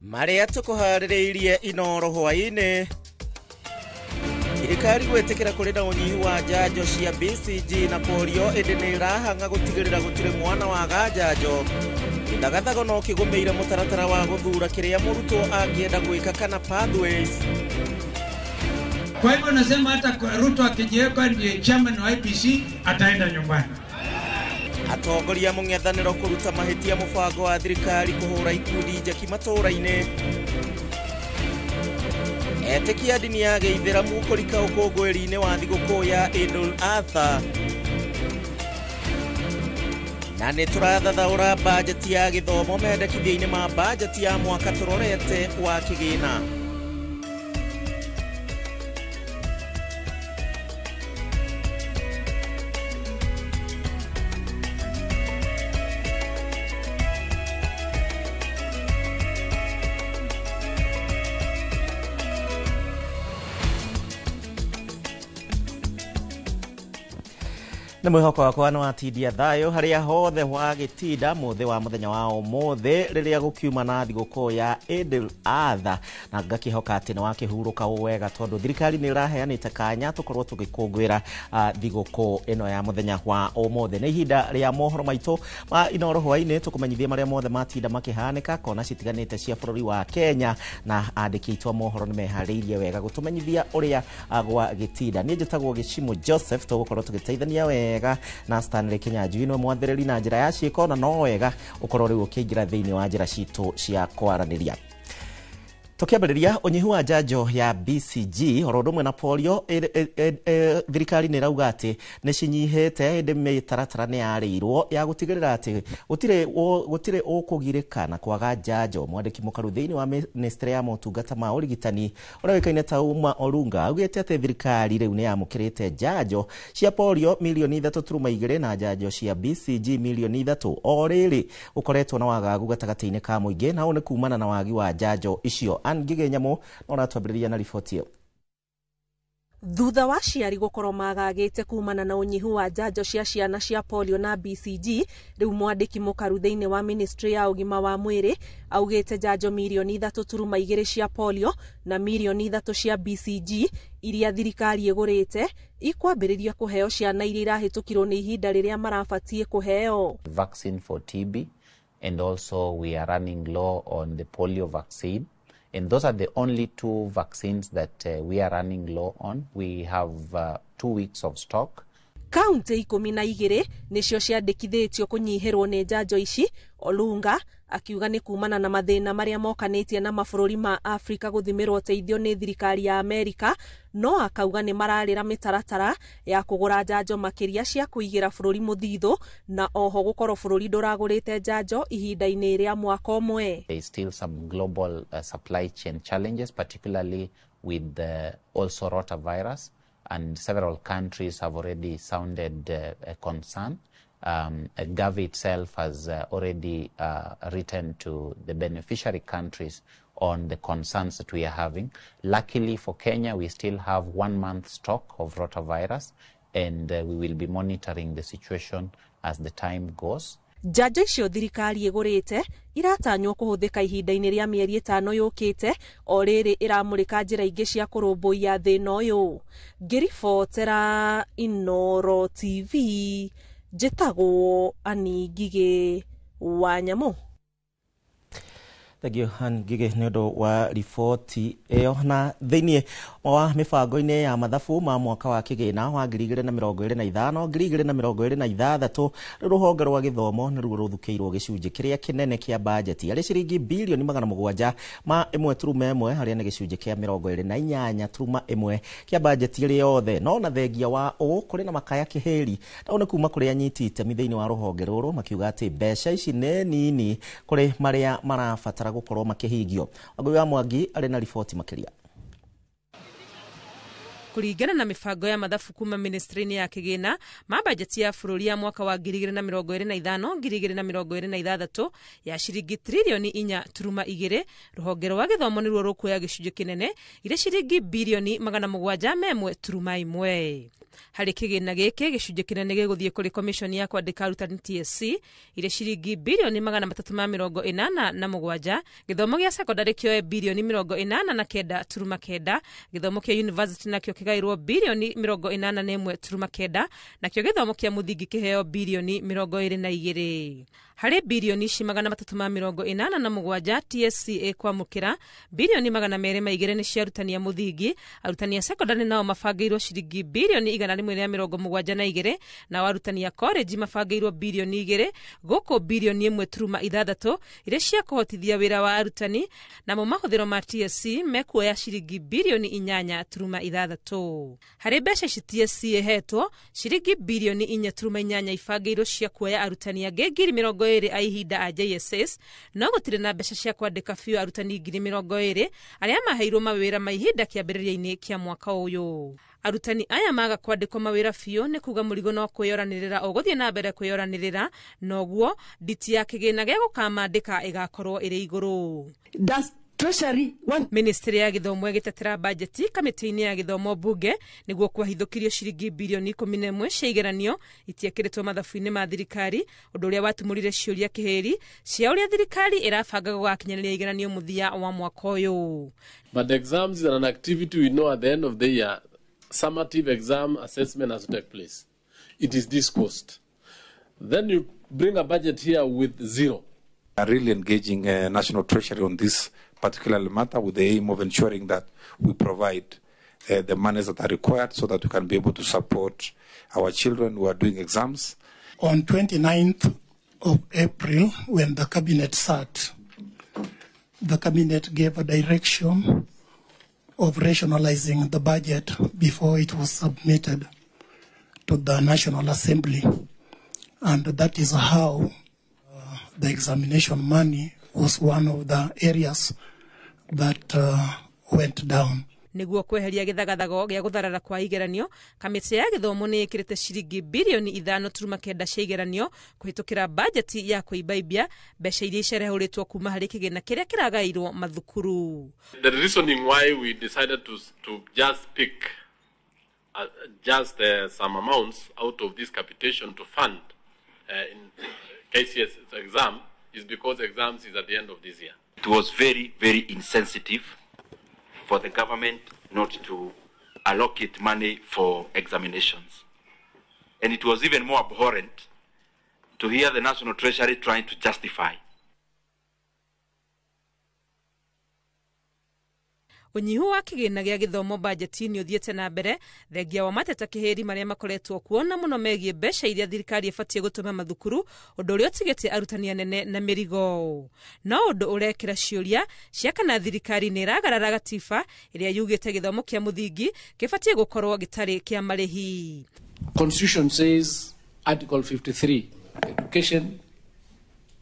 Marĩa tũkũharĩrĩirie Inooro hwaĩ-inĩ. Thirikari gwĩtĩkĩra kũrĩ na ũnyihu wa njanjo cia BCG na polio, ĩndĩ nĩ ĩrahang'a gũtigĩrĩra gũtirĩ mwana waga njanjo. Gĩthagathago no kĩgũmĩire mũtaratara wa gũthura kĩrĩa mũrutwo angĩenda gwĩka kana pathways. Kwa hivyo nasema hata Ruto akijiweka ndiye chairman wa IEBC, ataenda nyumbani. Atongoria mũng'ethanĩro kũruta mahĩtia mũbango wa thirikari kũhũra ikundi njaki matũũra-inĩ. Etĩkia ndini ya gĩithĩramu kũrika ũkũngũĩri-inĩ wa thigũkũ ya Idul Adha. Na nĩ tũrathathaũra bajeti ya gĩthomo mendekithia-inĩ ma bajeti ya mwaka tũrorete wa kĩgĩna. Nĩ mwĩhoko wakwa nĩ watindia thayũ harĩa hothe wagĩtinda mũthĩ wa mũthenya wa ũmũthĩ rĩrĩa gũkiuma na thigũkũ ya Idul Adha, na ngakĩhoka atĩ nĩ wakĩhurũka ũ wega tondũ thirikari nĩ ĩraheanĩte kanya tũkorwo tũgĩkũngũĩra thigũkũ ĩno ya mũthenya wa ũmũthĩ. Nĩ ihinda rĩa mohoro maitũ ma Inooro hwaĩ-inĩ, tũkũmenyithie marĩa mothe matinda makĩhanĩka kona citiganĩte cia bũrũri wa Kenya, na andĩki aitũ a mohoro nĩ meharĩirie wega gũtũmenyithia ũrĩa gwa gĩtinda. Niĩ njĩtagwo Gĩcimũ Joseph, tũgũkorwo tũgĩteithania wega na Stanley Kinyanjui nĩwe mwathĩrĩri na njĩra ya ciĩko, na no wega ũkorwo rĩu ũkĩingĩra thĩinĩ wa njĩra citũ cia kwaranĩria. Tũkĩambĩrĩria ũnyihu wa njanjo ya BCG oro ũndũ ũmwe na polio, thirikari nĩ ĩrauga atĩ nĩ cinyihĩte, ĩndĩ mĩtaratara nĩ yarĩirwo ya gũtigĩrĩra atĩ gũtirĩ ũkũgirĩka na kwaga njanjo. Mwandĩki mũkaru thĩinĩ wa ministry ya motungata ma ũrigitani ũrĩa ũĩkaine ta Uma Olunga augĩte atĩ thirikari rĩu nĩ yamũkĩrĩte njanjo cia polio milioni 3.2 na njanjo cia BCG milioni 3. O rĩrĩ gũkoretwo na wagagu gatagatĩ-inĩ ka mũingĩ, na ũũ nĩ kumana na wagi wa njanjo icio. Ngige Nyamu no ratwambĩrĩria na riboti ĩyo. Thutha wa aciari gũkorwo magagĩte kumana na ũnyihu wa njanjo cia ciana cia polio na BCG, rĩu mwandĩki mũkaru thĩinĩ wa ministry ya ũgima wa mwĩrĩ augĩte njanjo milioni 3.2 cia polio na milioni 3 cia BCG iria thirikari ĩgũrĩte ikwambĩrĩria kũheo ciana iria irahĩtũkirwo nĩ ihinda rĩrĩa marabatiĩ kũheo. Vaccine for TB, and also we are running low on the polio vaccine. And those are the only two vaccines that we are running low on. We have 2 weeks of stock. Kaunti 12 nĩcio ciandĩkithĩtio kũnyihĩrwo nĩ njanjo ici. Olunga akiuga nĩ kumana na mathĩna marĩa mokanĩtie na mabũrũri ma Afrika gũthimĩrwo ũteithio nĩ thirikari ya Amerika, no akauga nĩ mararĩra mĩtaratara ya kũgũra njanjo makĩria cia kũigĩra bũrũri mũthithũ, na oho gũkorwo bũrũri ndũragũrĩte njanjo ihinda-inĩ rĩa mwaka ũmwe. There is still some global supply chain challenges, particularly with also rotavirus, and several countries have already sounded a concern. Gavi itself has already written to the beneficiary countries on the concerns that we are having. Luckily for Kenya, we still have 1 month stock of rotavirus, and we will be monitoring the situation as the time goes. Njanjo icio thirikari ĩgũrĩte iratanywo kũhũthĩka ihinda-inĩ rĩa mĩeri 5 yũkĩte, o rĩrĩ ĩramũrĩka njĩra ingĩ cia kũrũmbũiya thĩna ũyũ. Ngĩribotera Inooro TV, njĩtagwo Annie Ngigĩ wa Nyamũ. Thank you, Ann Ngigĩ, nĩ ũndũ wa riboti ĩyo. Na thĩinĩ wa mĩbango-inĩ ya mathabu ma mwaka wa kĩgĩna wa 2025 2026, rĩu rũhonge rwa gĩthomo nĩruo rũthukĩirwo gĩcunjĩ kĩrĩa kĩnene kĩa bajeti arĩ ciringi bilioni 701.1, harĩa nĩ gĩcunjĩ kĩa 28.1 kĩa bajeti ĩrĩ yothe. No na thengia wa ũũ kũrĩ na makaya kĩhĩri, na ũũ nĩ kuma kũrĩ anyiti itemi thĩinĩ wa rũhonge rũrũ makiuga atĩ mbeca ici nĩ nini kũrĩ marĩa marabatara gũkorwo makĩhingio. Wangũi wa Mwangi arĩ na riboti makĩria. Kũringana na mĩbango ya mathabu kuma ministry-inĩ ya kĩgĩna ma bajeti ya bũrũri ya mwaka wa 2025 2026 ya ciringi tririoni 4.2, rũhonge rwa gĩthomo nĩruo rũkuoya gĩcunjĩ kĩnene irĩ ciringi birioni 701.1. Harĩ kĩgĩna gĩkĩ gĩcunjĩ kĩnene gĩgũthiĩ kũrĩ commission ya kwandĩka arutani TSC irĩ ciringi birioni 387, gĩthomo gĩa secondary kĩoe birioni 89.9, gĩthomo kĩa university nakĩo kĩgaĩrwo birioni 81.9, nakĩo gĩthomo kĩa mũthingi kĩheo birioni 22. Harĩ birioni ici 387 TSC ĩkwamũkĩra birioni 202 nĩ cia arutani a mũthingi, arutani a secondary nao mabangĩirwo ciringi birioni 172, nao arutani a college mabangĩirwo birioni 2, gũkũ birioni 1.6 iria cia kũhotithia wĩra wa arutani, namo mahũthĩro ma TSC mekuoya ciringi birioni 8.6. Harĩ mbeca ici TSC ĩhetwo ciringi birioni 4.8 ibangĩirwo cia kuoya arutani angĩ 20,000 a ihinda a JSS, no gũtirĩ na mbeca cia kwandĩka biũ arutani 20,000 arĩa maheirwo mawĩra ma ihinda kĩambĩrĩria-inĩ kĩa mwaka ũyũ. Arutani aya maga kwandĩkwo mawĩra biũ nĩ kuga mũrigo no kwĩyoranĩrĩra ũgũthiĩ na mbere kwĩyoranĩrĩra, noguo nditi ya kĩgĩna gĩa gũkamandĩka ĩgakorwo ĩrĩ igũrũ. Ministry ya gĩthomo ĩgĩtetera bajeti kamĩtĩ-inĩ ya gĩthomo mbunge nĩguo kwahithũkirio ciringi birioni 11 cia igeranio itiekĩrĩtwo mathabu-inĩ ma thirikari, ũndũ ũrĩa watumũrire ciũria kĩhĩri cia ũrĩa thirikari ĩrabanga gũgakinyanĩria igeranio mũthia wa mwaka ũyũ. But exams is an activity we know at the end of the year, summative exam assessment has to take place. It is this cost. Then you bring a budget here with zero. Are really engaging National Treasury on this particular matter with the aim of ensuring that we provide the monies that are required so that we can be able to support our children who are doing exams. On 29th of April, when the cabinet sat, the cabinet gave a direction of rationalizing the budget before it was submitted to the National Assembly. And that is how the examination money was one of the areas that went down. Nĩguo kweheria gĩthagathago gĩa gũtharara kwa igeranio, kamĩtĩ ya gĩthomo nĩ ĩkĩrĩte ciringi birioni 5.9 cia igeranio kũhĩtũkĩra bajeti ya kũibaibia mbeca iria icerehũrĩtwo kuma harĩ kĩgĩna kĩrĩa kĩragaĩirwo mathukuru. The reasoning why we decided to just pick just some amounts out of this capitation to fund in KCSE exam is because exams is at the end of this year. It was very, very insensitive for the government not to allocate money for examinations. And it was even more abhorrent to hear the National Treasury trying to justify. Ũnyihu wa kĩgĩna gĩa gĩthomo bajeti-inĩ ũthiĩte na mbere thengia wa mateta kĩhĩri marĩa makoretwo kuona mũno megiĩ mbeca iria thirikari ĩbatiĩ gũtũma mathukuru, ũndũ ũrĩa ũtigĩte arutani anene na mĩrigo. No ũndũ ũrekĩra ciũria cia kana thirikari nĩ ĩragarara gatiba ĩrĩa yugĩte gĩthomo kĩa mũthingi kĩbatiĩ gũkorwo gĩtarĩ kĩa marĩhi. Constitution says Article 53, education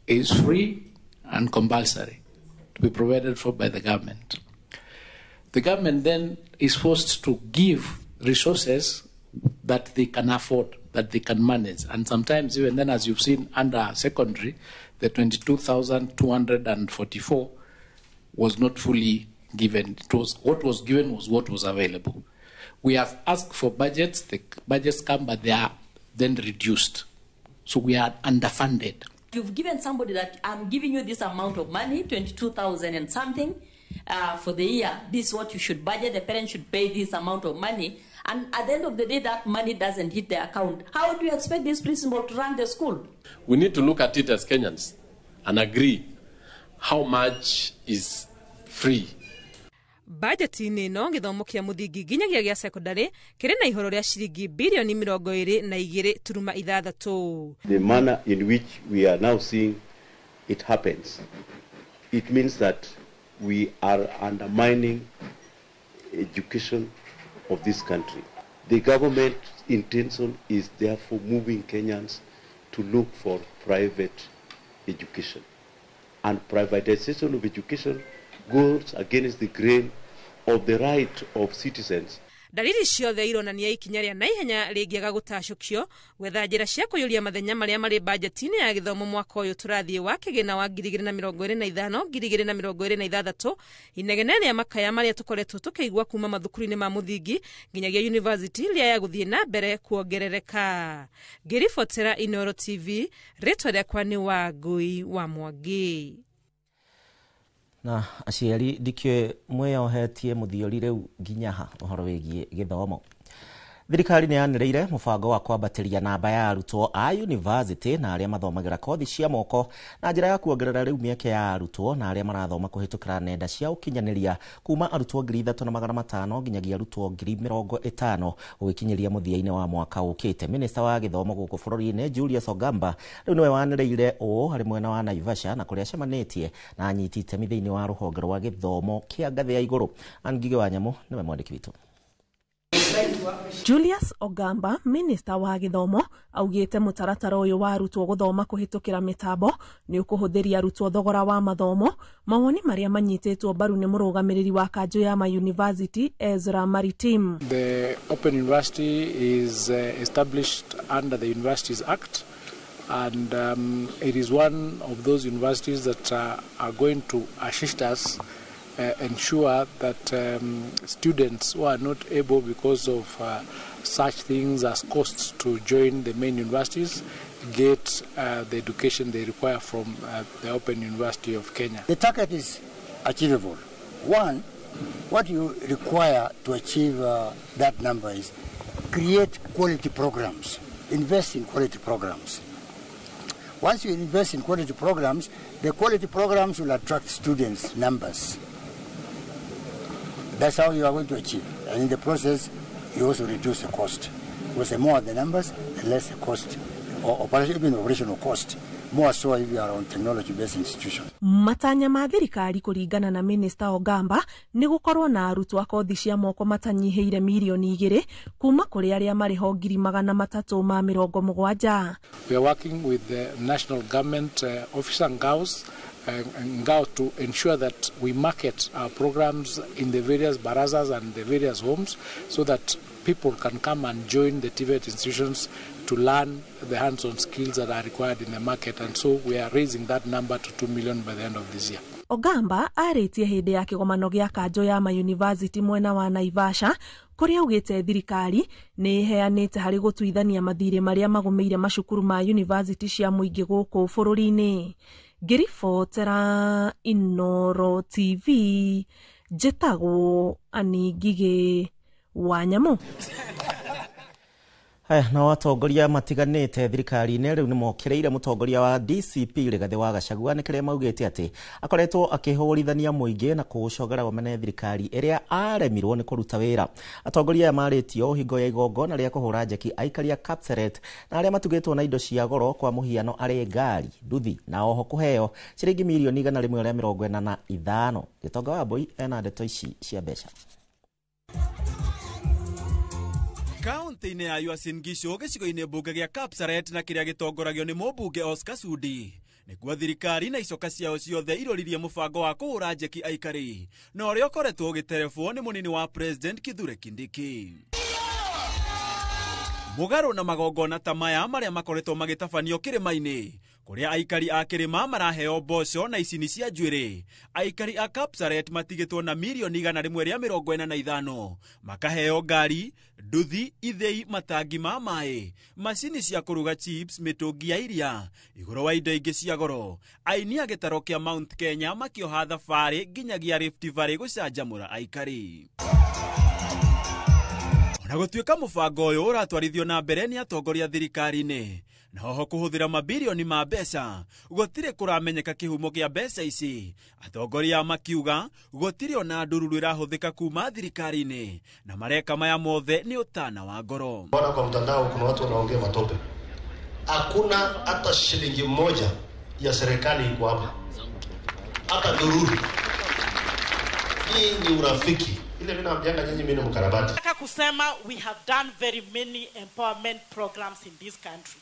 is free and compulsory to be provided for by the government. The government then is forced to give resources that they can afford, that they can manage. And sometimes even then, as you've seen under secondary, the 22,244 was not fully given. It was, what was given was what was available. We have asked for budgets. The budgets come, but they are then reduced. So we are underfunded. You've given somebody that I'm giving you this amount of money, 22,000 and something, for the year. This is what you should budget. The parents should pay this amount of money. And at the end of the day, that money doesn't hit the account. How do you expect this principal to run the school? We need to look at it as Kenyans and agree how much is free. Bajeti-inĩ ĩno gĩthomo kĩa mũthingi nginyagia gĩa secondary kĩrĩ na ihoro rĩa ciringi birioni 22.6. The manner in which we are now seeing it happens, it means that we are undermining education of this country. The government's intention is therefore moving Kenyans to look for private education. And privatization of education goes against the grain of the right of citizens. Dalili ciothe ironania ikinya rĩa naihenya rĩngĩaga gũtacũkio gwetha njĩra cia kũiyũria mathenya marĩa marĩ bajeti-inĩ ya gĩthomo mwaka ũyũ tũrathiĩ wa kĩgĩna wa 2025 2026. Inegene rĩa makaya marĩa tũkoretwo tũkĩigua kuma mathukuru-inĩ ma mũthingi nginyagia university rĩaya gũthiĩ na mbere kuongerereka. Ngĩribotera Inooro TV, rĩtwa rĩakwa nĩ Wangui wa Mwangi. Na aciari ndikĩũĩ mwĩyohetie mũthiori rĩu nginya ha ũhoro wĩgiĩ gĩthomo. Thirikari nĩ yanĩrĩire mũbango wa kwambatĩria namba ya arutwo a university na arĩa mathomagĩra kothi cia moko na njĩra ya kuongerera rĩu mĩeke ya arutwo na arĩa marathoma kũhĩtũkĩra nenda cia ũkinyanĩria kuma arutwo 3500 nginyagia arutwo 50,000 gũgĩkinyĩria mũthia-inĩ wa mwaka ũkĩte. Minista wa gĩthomo gũkũ bũrũri-inĩ Julius Ogamba rĩu nĩwe wanĩrĩire ũũ harĩ mwena wa Naivasha na kũrĩa acemanĩtie na anyiti itemi thĩinĩ wa rũhonge rwa gĩthomo kĩa ngathĩ ya igũrũ. Ann Ngigĩ wa Nyamũ nĩwe mwandĩki witũ. Julius Ogamba, minista wa gĩthomo, augĩte mũtaratara ũyũ wa arutwo gũthoma kũhĩtũkĩra mĩtambo nĩ ũkũhũthĩria arutwo thogora wa mathomo, mawoni marĩa manyitĩtwo mbaru nĩ mũrũgamĩrĩri wa kanjũ ya mayunivasĩtĩ Ezra Maritim. The Open University is established under the Universities Act, and it is one of those universities that are going to assist us ensure that students who are not able because of such things as costs to join the main universities get the education they require from the Open University of Kenya. The target is achievable. One, what you require to achieve that number is create quality programs, invest in quality programs. Once you invest in quality programs, the quality programs will attract students' numbers. That's how you are going to achieve. And in the process, you also reduce the cost. Because the more the numbers, the less the cost, or even operational cost. More so if you are on technology-based institution. Matanya ma thirikari kũringana na Minista Ogamba nĩ gũkorwo na arutwo a kothi cia moko matanyihĩire mirioni 2 kuma kũrĩ arĩa marĩ ho 370,000. We are working with the national government officer Ngaus Ngao to ensure that we market our programs in the various barazas and the various homes so that people can come and join the TVET institutions to learn the hands-on skills that are required in the market, and so we are raising that number to 2 million by the end of this year. Ogamba arĩtie hĩndĩ ya kĩgomano gĩa kanjũ ya mayunivasĩtĩ mwena wa Naivasha kũrĩa augĩte thirikari nĩ ĩheanĩte harĩ gũtuithania mathirĩ marĩa magũmĩire macukuru ma yunivasĩtĩ cia mũingĩ gũkũ bũrũri-inĩ. Ngĩribotera Inooro TV, njĩtagwo Ann Ngigĩ wa Nyamũ. Haya, na atongoria matiganĩte thirikari-inĩ rĩu nĩmokĩrĩire mũtongoria wa DCP Rigathĩ wa Gachagua nĩ kĩrĩa maugĩte atĩ akoretwo akĩhũrithania mũingĩ na kũũcogera wamene thirikari ĩrĩa aremirwo nĩ kũruta wĩra. Atongoria aya marĩtio hingo ya igongona rĩa kũhũra njeki aikari a Kapseret na arĩa matugĩtwo na indo cia goro kwa mũhiano arĩ ngari, nduthi na oho kũheo ciringi mirioni 145. Gĩtonga wa Mbui ena ndeto ici cia mbeca. Kaunti-inĩ ya Uasin Gishu gĩcigo-inĩ mbunge gĩa Kapseret na kĩrĩa gĩtongoragio nĩ mũmbunge Oscar Sudi nĩkuo thirikari na icoka ciao ciothe iroririe mũbango wa kũhũra njeki aikari na ũrĩa ũkoretwo ũgĩterebwo nĩ mũnini wa President Kithure Kindiki. Mũgarũ na magongona ta maya marĩa makoretwo magĩtabanio kĩrĩma-inĩ kũrĩa aikari a kĩrĩma maraheo mboco na icini cia njuĩrĩ, aikari a Kapseret matigĩtwo na mirioni 145 makaheo ngari, nduthi, ithĩi, matangi ma maĩ, macini cia kũruga chips, mĩtũngi ya iria, igũrũ wa indo ingĩ cia goro. Aini a gĩtaro kĩa Mount Kenya makĩoha thabarĩ nginyagia Rift Valley gũcanjamũra aikari. Na gũtuĩka mũbango ũyũ ũratwarithio na mbere nĩ atongoria thirikari-inĩ na hoho kũhũthĩra mabirioni ma mbeca, gũtirĩ kũramenyeka kĩhumo kĩa mbeca ici. Atongoria makiuga gũtirĩ ona ndururu ĩrahũthĩka kuma thirikari-inĩ na mareka maya mothe nĩ ũtana wa ngoro. Bwana, kwa mtandao kuna watu wanaongea matope. Hakuna hata shilingi moja ya serikali iko hapa, hata ndururu. Hii ni urafiki. Ile mimi naambianga nyinyi, mimi ni mkarabati. Nataka kusema we have done very many empowerment programs in this country.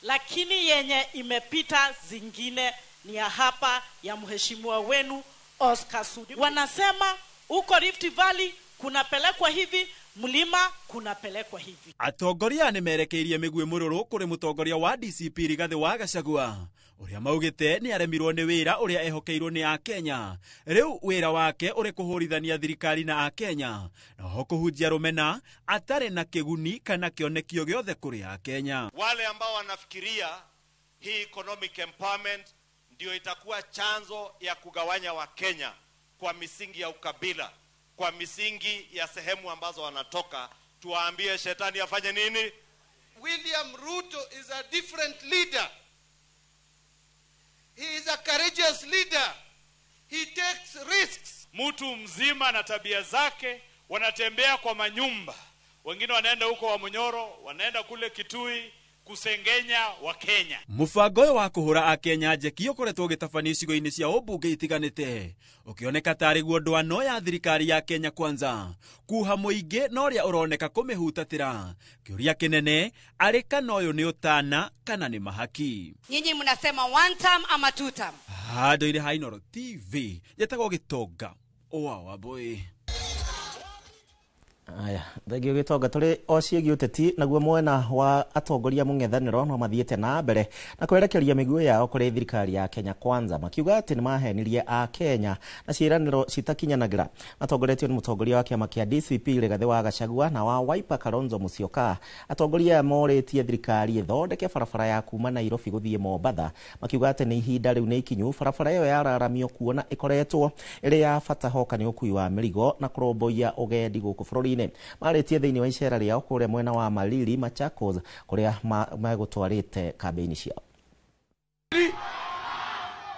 Lakini yenye imepita zingine ni ya hapa ya mheshimiwa wenu Oscar Sudi. Wanasema huko Rift Valley kunapelekwa hivi, Mlima kunapelekwa hivi. Atongoria nĩ merekeirie mĩguĩ mũrũrũ kũrĩ mũtongoria wa DCP Rigathĩ wa Gachagua ũrĩa maugĩte nĩ aremirwo nĩ wĩra ũrĩa ehokeirwo nĩ Akenya. Rĩu wĩra wake ũrĩ kũhũrithania thirikari na Akenya na oho kũhunjia rũmena atarĩ na kĩguni kana kĩonekio gĩothe kũrĩ Akenya. Wale ambao wanafikiria hii economic empowerment ndio itakuwa chanzo ya kugawanya Wakenya kwa misingi ya ukabila, kwa misingi ya sehemu ambazo wanatoka, tuwaambie shetani afanye nini? William Ruto is a different leader. He is a courageous leader. He takes risks. Mtu mzima na tabia zake, wanatembea kwa manyumba. Wengine wanaenda huko wa Munyoro, wanaenda kule Kitui kusengenya wa Kenya. Mũbango ũyũ wa kũhũra Akenya njeki ũkoretwo ũgĩtabanio icigo-inĩ cia ũmbunge itiganĩte ũkĩoneka tarĩ guo ndwano ya thirikari ya Kenya Kwanza kuha mũingĩ na ũrĩa ũroneka kũmĩhutatĩra. Kĩũria kĩnene arĩ kana ũyũ nĩ ũtana kana nĩ mahaki. Nyinyi mnasema one term ama two term? Handũ-inĩ ha Inooro TV njĩtagwo Gĩtonga wa Wambũi. Aya, thengio Gĩtonga. Tũrĩ o ciĩgiĩ ũteti, naguo mwena wa atongoria mũng'ethanĩro no mathiĩte na mbere na kwerekeria mĩguĩ yao kũrĩ thirikari ya Kenya Kwanza makiuga atĩ nĩ mahenirie Akenya na ciĩranĩro citakinyanagĩra. Matongoretio nĩ mũtongoria wa kĩama kĩa DCP Rigathĩ wa Gachagua na wa Wiper Kalonzo Musyoka. Atongoria aya morĩtie thirikari ĩthondeke barabara ya kuma Nairobi gũthiĩ Mombatha makiuga atĩ nĩ ihinda rĩu nĩ ikinyu barabara ĩyo yararamio kuona ĩkoretwo ĩrĩ ya bata hoka nĩ ũkui wa mĩrigo na kũrũmbũiya ũgendi gũkũ bũrũri-inĩ. Marĩtie thĩinĩ wa icera rĩao kũrĩa mwena wa Malili Machakos kũrĩa megũtwarĩte kambĩini ciao.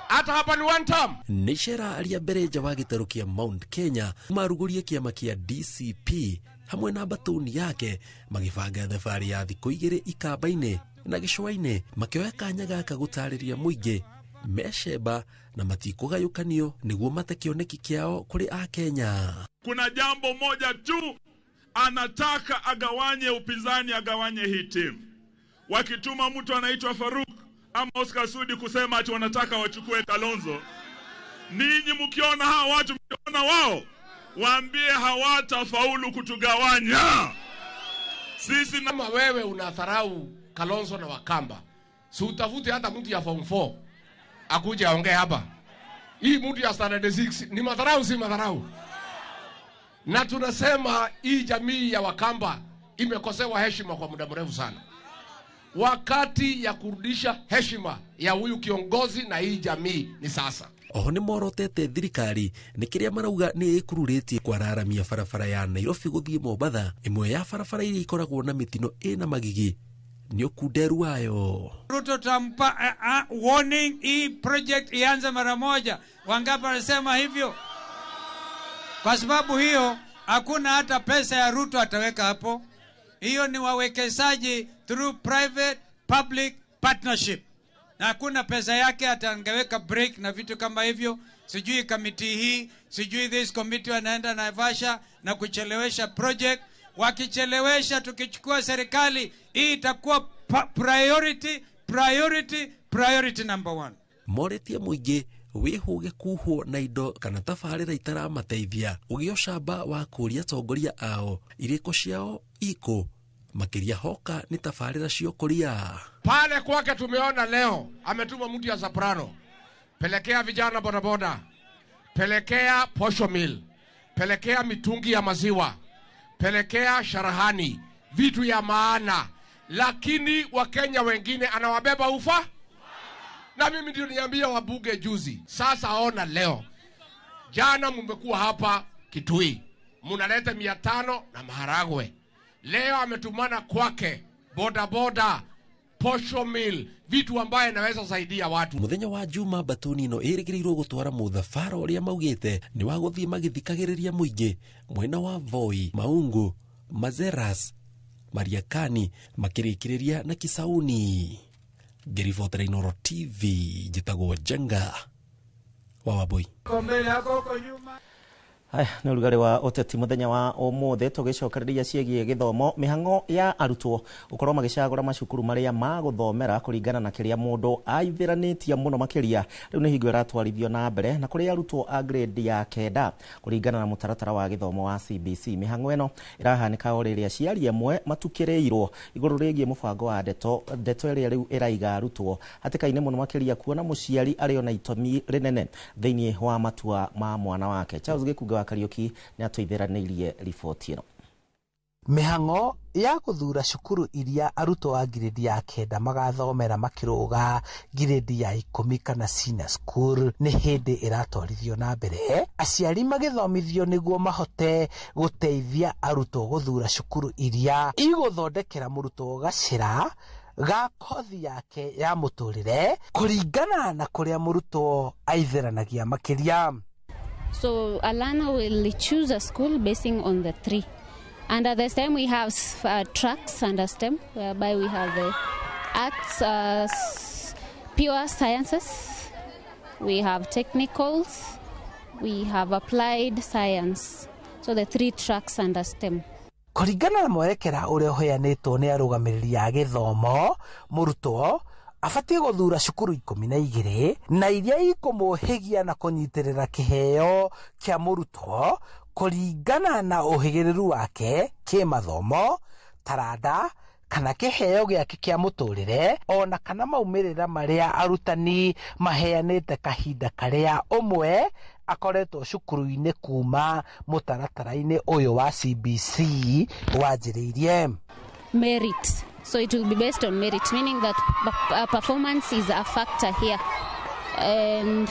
Hata hapa ni one term. Nĩ icera rĩa mbere nja wa gĩtarũ kĩa Mount Kenya marugũrie kĩama kĩa DCP hamwe na mbatũni yake magĩbanga thabarĩ ya thikũ igĩrĩ ikamba-inĩ na gĩcũa-inĩ makĩoya kanya gaka gũtarĩria mũingĩ mecemba na matikũgayũkanio nĩguo mate kĩoneki kĩao kũrĩ Akenya. Kuna jambo moja tu anataka agawanye upinzani, agawanye hii timu. Wakituma mtu anaitwa Faruk ama Oscar Sudi kusema ati wanataka wachukue Kalonzo, ninyi mkiona hawa watu, mkiona wao, waambie hawatafaulu kutugawanya sisi. Kama wewe unadharau Kalonzo na Wakamba, si utafute hata mtu ya form 4 akuje aongee hapa. Hii mtu ya standard 6 ni madharau, si madharau? Na tunasema hii jamii ya Wakamba imekosewa heshima kwa muda mrefu sana. Wakati ya kurudisha heshima ya huyu kiongozi na hii jamii ni sasa. Oho nĩ morotete thirikari nĩ kĩrĩa marauga nĩ ĩkururĩtie kwararamia barabara ya Nairobi gũthiĩ Mombatha, ĩmwe ya barabara iria ikoragwo na mĩtino ĩna magigi nĩ ũkunderu wayo. Ruto tampa warning, hii project ianze mara moja. Wangapi wanasema hivyo? Kwa sababu hiyo hakuna hata pesa ya Ruto ataweka hapo. Hiyo ni wawekezaji through private public partnership. Na hakuna pesa yake atangeweka break na vitu kama hivyo. Sijui committee hii, sijui this committee wanaenda Naivasha na kuchelewesha project. Wakichelewesha tukichukua serikali, hii itakuwa priority, priority, priority number 1. Moretie mũingĩ wĩhũge kuhwo na indo kana tabarĩra itaramateithia ũgĩo camba wa kũria atongoria ao irĩko ciao iko makĩria hoka nĩ tabarĩra cia ũkũria. Pale kwake tumeona leo ametuma mtu ya soprano, pelekea vijana bodaboda, pelekea posho mill, pelekea mitungi ya maziwa, pelekea sharahani, vitu ya maana. Lakini Wakenya wengine anawabeba ufa. Na mimi ndio niambia wabunge juzi. Sasa ona leo. Jana mmekuwa hapa Kitui, mnaleta 500 na maharagwe. Leo ametumana kwake boda boda, posho mill, vitu ambaye naweza saidia watu. Muthenya wa Juma batuni no ĩrĩgĩrĩirwo gũtwara mũthabara ũrĩa maugĩte nĩ wa gũthiĩ magĩthikagĩrĩria mũingĩ mwena wa Voi, Maungu, Mazeras, Mariakani makĩrĩkĩrĩria na Kisauni. Ngĩribotera Inooro TV njĩtagwo Njenga wa Wambui. Haya nĩ ũrugarĩ wa ũteti mũthenya wa ũmũthĩ tũgĩcokereria ciĩgiĩ gĩthomo mĩhang'o ya arutwo gũkorwo magĩcagũra macukuru marĩa magũthomera kũringana na kĩrĩa mũndũ aithĩranĩtie mũno makĩria rĩu nĩ hingo ĩratwarithio na mbere na kũrĩ arutwo a grade ya 9 kũringana na mũtaratara wa gĩthomo wa CBC. Mĩhang'o ĩno ĩrahanĩka o rĩrĩa aciari amwe matukĩrĩirwo igũrũ rĩgiĩ mũbango wa ndeto ĩrĩa rĩu ĩraiga arutwo hatĩka-inĩ mũno makĩria kuona mũciari arĩ ona itemi rĩnene thĩinĩ wa matua ma mwana wake. Charles Gĩkunga wa Kariuki nĩ atũithĩranĩirie riboti ĩno. Mĩhang'o ya gũthura cukuru iria arutwo a ngirĩndi ya 9 magathomera makĩrũga ngirĩndi ya 10 kana senior school nĩ hĩndĩ ĩratwarithio na mbere, aciari magĩthomithio nĩguo mahote gũteithia arutwo gũthura cukuru iria igũthondekera mũrutwo gacĩra ga kothi yake ya mũtũrĩre kũringana na kũrĩa mũrutwo aithĩranagia makĩria. So a learner will choose a school basing on the 3. And at the STEM we have tracks under STEM, whereby we have the arts, pure sciences, we have technicals, we have applied science. So the 3 tracks under STEM. Kũringana na mwerekera ũrĩa ũheanĩtwo nĩ arũgamĩrĩri a gĩthomo, mũrutwo abatiĩ gũthura cukuru 12 na iria ikũmũhĩgia na kũnyitĩrĩra kĩheo kĩa mũrutwo kũringana na ũhĩgĩrĩru wake kĩmathomo, taranda kana kĩheo gĩake kĩa mũtũrĩre ona kana maumĩrĩra marĩa arutani maheanĩte kahinda karĩa ũmwe akoretwo cukuru-inĩ kuma mũtaratara-inĩ ũyũ wa CBC wanjĩrĩirie. Merit. So it will be based on merit, meaning that performance is a factor here, and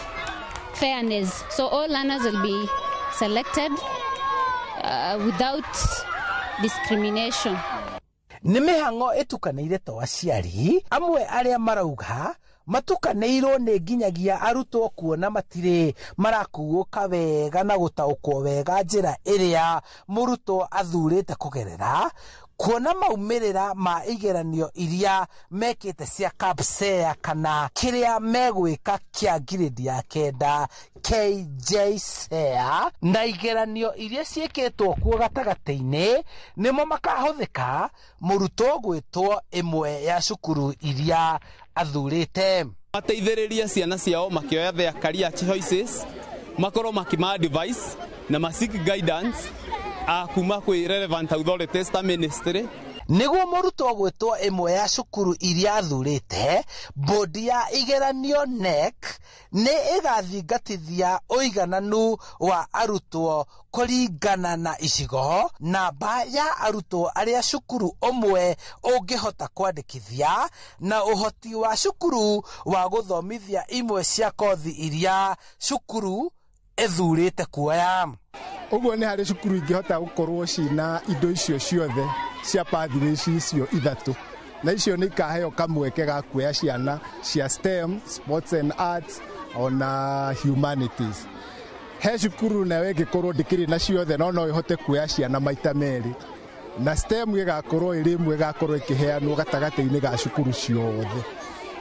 fairness. So all learners will be selected without discrimination. Nĩ mĩhang'o ĩtukanĩire to aciari amwe arĩa marauga matukanĩirwo nĩ nginyagia arutwo kuona matirĩ marakuũka wega na gũtaũkwo wega njĩra ĩrĩa mũrutwo athurĩte kũgerera kuona maumĩrĩra ma igeranio iria mekĩte cia KPSEA kana kĩrĩa megwĩka kĩa ngirĩndi ya 9 KJSEA na igeranio iria ciĩkĩtwo kuo gatagatĩ-inĩ nĩmo makahũthĩka mũrutwo gwĩtwo ĩmwe ya cukuru iria athurĩte. Mateithĩrĩrie ciana ciao makĩoya their career choices, makorwo makĩma advice na ma seek guidance kuma kwĩ relevant authorities ta ministry. Nĩguo mũrutwo gwĩtwo ĩmwe ya cukuru iria athurĩte, bodi ya igeranio KNEC nĩ ĩgathingatithia ũigananu wa arutwo kũringana na icigo, namba ya arutwo arĩa cukuru ũmwe ũngĩhota kwandĩkithia na ũhoti wa cukuru wa gũthomithia imwe cia kothi iria cukuru ĩthurĩte kuoya. Ũguo nĩ harĩ cukuru ingĩhota gũkorwo cina indo icio ciothe cia pathways icio 3 na icio nĩ ikaheo kamweke ga kuoya ciana cia STEM, sports and arts ona humanities. He cukuru nayo ĩngĩkorwo ndĩkĩrĩ na ciothe no no ĩhote kuoya ciana maita merĩ, na STEM ĩgakorwo ĩrĩ ĩmwe ĩgakorwo ĩkĩheanwo gatagatĩ-inĩ ga cukuru ciothe.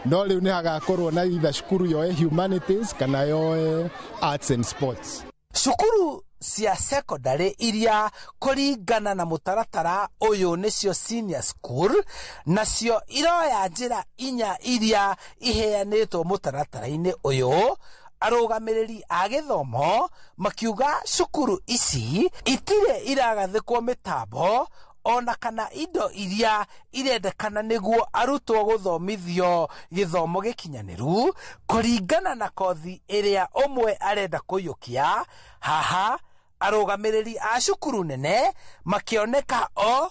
No rĩu nĩ hagakorwo na either cukuru yoe humanities kana yoe arts and sports. Cukuru cia secondary iria kũringana na mũtaratara ũyũ nĩcio senior school, nacio iroya njĩra 4 iria iheanĩtwo mũtaratara-inĩ ũyũ. Arũgamĩrĩri a gĩthomo makiuga cukuru ici itirĩ iragathĩkwo mĩtambo ona kana indo iria irendekana nĩguo arutwo gũthomithio gĩthomo gĩkinyanĩru kũringana na kothi ĩrĩa ũmwe arenda kũiyũkia. Haha arũgamĩrĩri a cukuru nene makĩoneka o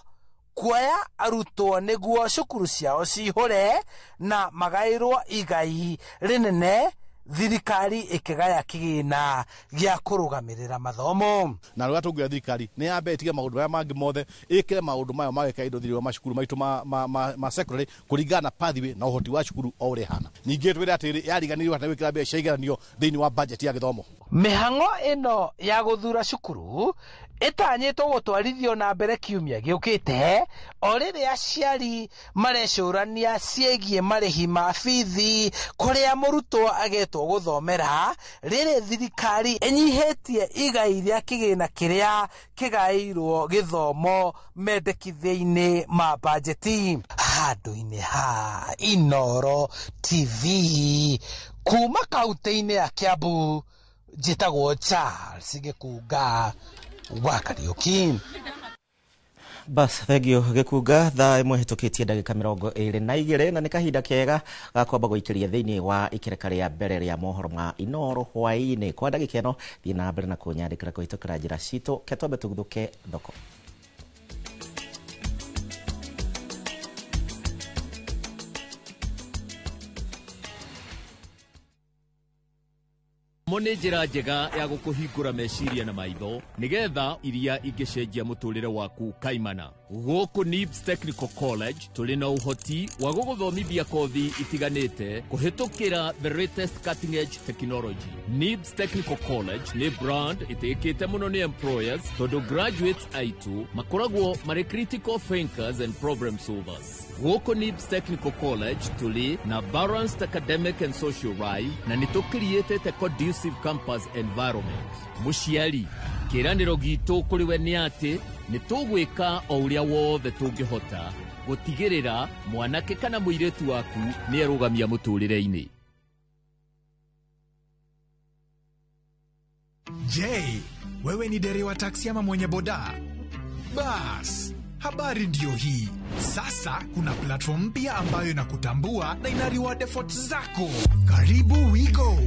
kuoya arutwo nĩguo cukuru ciao cihũre na magaĩrwo igai rĩnene, thirikari ĩkĩgaya kĩgĩna gĩa kũrũgamĩrĩra mathomo. Na rĩrĩa tũngiuga thirikari nĩ yambe ĩtige maũndũ maya mangĩ mothe, ĩkĩre maũndũ maya ma gwĩka indo thĩinĩ wa macukuru maitũ ma secondary kũringana na pathway na ũhoti wa cukuru o ũrĩa ĩhana. Ningĩ twĩre atĩrĩ, yariganĩirwo atĩ gwĩkĩra mbeca cia igeranio thĩinĩ wa budget ya gĩthomo. Mĩhang'o ĩno ya gũthura cukuru Ĩtanyĩtwo gũtwarithio na mbere kiumia gĩũkĩte o rĩrĩa aciari marecũrania ciĩgiĩ marĩhi ma bithi kũrĩa mũrutwo agetwo gũthomera, rĩrĩ thirikari ĩnyihĩtie igai rĩa kĩgĩna kĩrĩa kĩgaĩirwo gĩthomo mendekithia-inĩ ma bajeti. Handũ-inĩ ha Inooro TV kuma kaunti-inĩ ya Kiambu, njĩtagwo Charles Gĩkunga wa Kariuki. Bas, thengio Gĩkunga. Thaa ĩmwe hĩtũkĩtie ndagĩka 22, na nĩ kahinda kega ga kwamba gũikĩria thĩinĩ wa ikereka rĩa mbere rĩa mohoro ma Inooro hwaĩ-inĩ. Kwa ndagĩka ĩno, thiĩ na mbere na kũnyandĩkĩra kũhĩtũkĩra njĩra citũ. Ke twambe tũguthũke thoko. Mo nĩ njĩra njega ya gũkũhingũra meciria na maitho nĩgetha iria ingĩcenjia mũtũrĩre waku kaimana. Gũkũ NIBS Technical College tũrĩ na ũhoti wa gũgũthomithia kothi itiganĩte kũhĩtũkĩra the latest cutting edge technology. NIBS Technical College nĩ brand ĩtĩkĩte mũno nĩ employers tondũ graduates aitũ makoragwo marĩ critical thinkers and problem solvers. Gũkũ NIBS Technical College tũrĩ na balanced academic and social life na nĩ tũkiriĩtĩte conducive campus environment. Mũciari, kĩĩranĩro gitũ kũrĩ we nĩ atĩ nĩ tũgwĩka o ũrĩa wothe tũngĩhota gũtigĩrĩra mwanake kana mũirĩtu waku nĩ erũgamia mũtũrĩre-inĩ. Je, wewe ni dereva taksi ama mwenye boda? Bas, habari ndiyo hii. Sasa kuna platform mpya ambayo inakutambua na ina reward efforts zako. Karibu WeGo.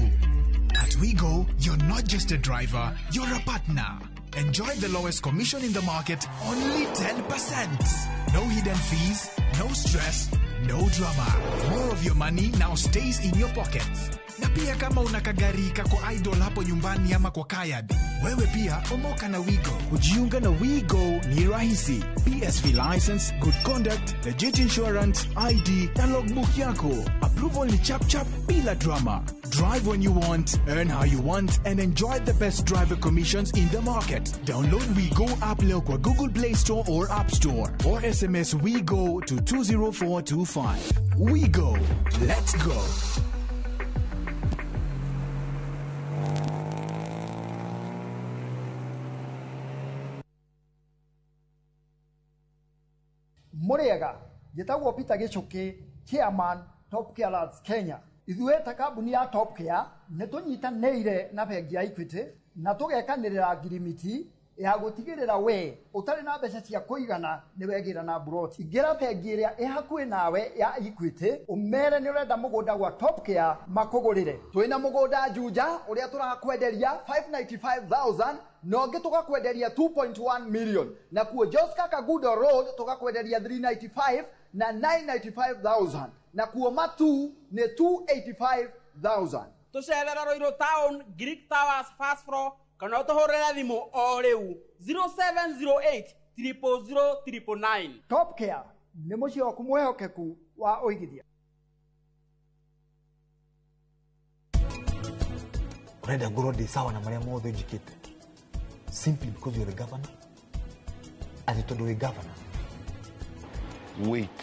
At WeGo, you're not just a driver, you're a partner. Enjoy the lowest commission in the market, only 10%. No hidden fees, no stress, no drama. More of your money now stays in your pockets. Na pia kama una kagari kako idle hapo nyumbani ama kwa kayad, wewe pia omoka na WeGo. Kujiunga na WeGo ni rahisi. PSV license, good conduct, legit insurance, ID na logbook yako. Approval ni chap chap bila drama. Drive when you want, earn how you want, and enjoy the best driver commissions in the market. Download WeGo app leo kwa Google Play Store or App Store, or SMS WeGo to 20425. WeGo. Let's go. Muriega, njĩtagwo Peter Gĩchũkĩ, chairman Top Care Lands Kenya. Ithuĩ ta kambuni ya Top Care nĩ tũnyitanĩire na bengi ya Equity na tũgekanĩrĩra ngirimiti ya gũtigĩrĩra we ũtarĩ na mbeca cia kũigana nĩ wegĩra na mburoti. Ingĩra bengi ĩrĩa ĩ hakuhĩ nawe ya Equity ũmere nĩ ũrenda mũgũnda gwa Top Care makũgũrĩre. Twĩna mũgũnda Juja ũrĩa tũrakwenderia 595,000 na ũngĩ tũgakwenderia 2.1 million, na kuo Joska Kagudo Road tũgakwenderia 395 na 995,000, na kuo Matu nĩ 285,000. Tũcerera Ruiru Town, Greek Towers first floor, kana ũtũhũrĩre thimũ o rĩu 0708 000 999. Top Care nĩ mũciĩ waku mwĩhokeku wa ũigithia. Ũrenda ngorwo ndĩ sawa na marĩa mothe njĩkĩte simply because you're the governor, atĩ tondũ wĩ governor. Wait,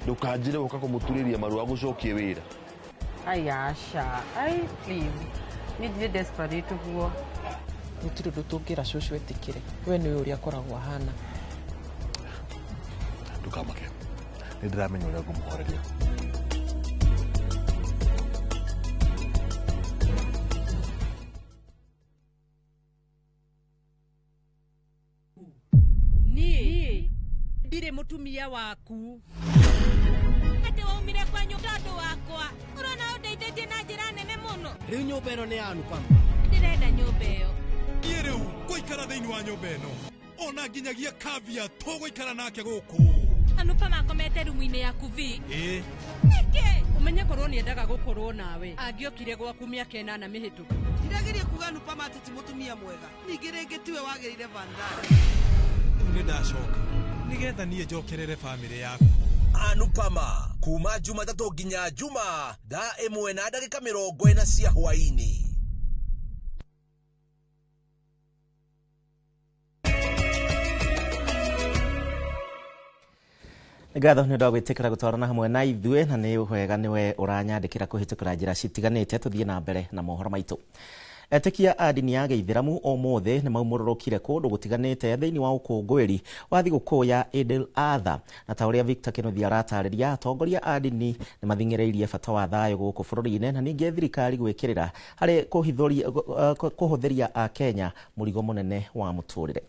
ndũkanjĩre gũka kũmũturĩria marũa gũcokie wĩra. Ai aca, ai please, niĩ ndirĩ desperate ũguo. Gũtirĩ ũndũ tũngĩra cũcũ etĩkĩre, we nĩũĩ ũrĩa akoragwo ahana. Ndũkamake, nĩ ndĩramenya ũrĩa ngũmũhoreria. Niĩ ndirĩ mũtumia waku. Atĩ waumire kwanyu tondũ wakwa, ũrona ũndeithĩtie na njĩra nene mũno. Rĩu nyũmba ĩno nĩ ya Anupama. Ndĩrenda nyũmba ĩyo. Niĩ rĩu ngũikara thĩinĩ wa nyũmba ĩno, ona nginyagia Kavya tũgũikara nake gũkũ. Anupama akomete rumu-inĩ yaku vi. Ĩĩ. Nĩkĩ? Ũmenye korwo nĩendaga gũkorwo nawe, angĩokire gwaku mĩaka 8 mĩhĩtũku. Ndirageria kuga Anupama atĩ ti mũtumia mwega, ningĩ rĩngĩ tiwe wagĩrĩire Vandana. Rĩu nĩ ndacoka nĩgetha niĩ njokerere bamĩrĩ yaku. Anupama kuma Jumatatũ nginya Juma thaa 1:40 cia hwaĩ-inĩ. Ngatho nĩ ũndũ wa gwĩtĩkĩra gũtwarana hamwe na ithuĩ, na nĩ wega nĩwe ũranyandĩkĩra kũhĩtũkĩra njĩra citiganĩte. Tũthiĩ na mbere na mohoro maitũ. Etĩkia a ndini ya gĩithĩramu ũmũthĩ nĩ maumũrũrũkire kũndũ gũtiganĩte thĩinĩ wa ũkũngũĩri wa thigũkũ ya Eid al-Adha, na ta ũrĩa Victor Kĩnuthia aratarĩria, atongoria a ndini nĩ mathing'ĩrĩirie bata wa thayũ gũkũ bũrũri-inĩ na ningĩ thirikari gwĩkĩrĩra harĩ kũhũthĩria Akenya mũrigo mũnene wa mũtũrĩre.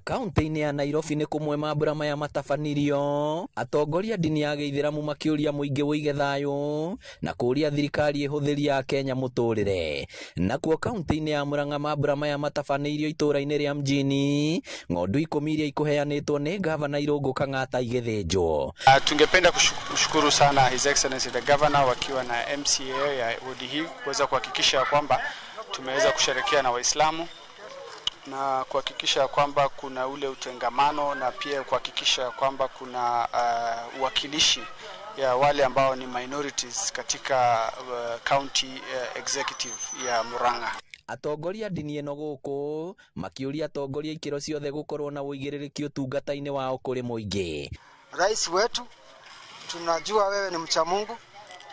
Kaunti-inĩ ya Nairobi nĩ kũmwe mambura maya matabanirio, atongoria ndini ya gĩithĩramu makĩũria mũingĩ ũige thayũ na kũũria thirikari ĩhũthĩrie Akenya mũtũrĩre. Nakuo kaunti-inĩ ya Murang'a mambura maya matabanĩirio itũũra-inĩ rĩa mjini, ng'ondu 10 iria ikũheanĩtwo nĩ gavana Irũngũ Kang'ata igĩthĩnjwo. Tungependa kushukuru sana His Excellency the Governor wakiwa na MCA ya wodi hii kuweza kuhakikisha kwamba tumeweza kusherehekea na Waislamu na kuhakikisha kwamba kuna ule utengamano na pia kuhakikisha kwamba kuna uwakilishi ya wale ambao ni minorities katika county executive ya Murang'a. Atongoria ndini ĩno gũkũ makĩũria atongoria ikĩro ciothe gũkorwo na ũigĩrĩrĩki ũtungata-inĩ wao kũrĩ mũingĩ. Rais wetu, tunajua wewe ni mcha Mungu,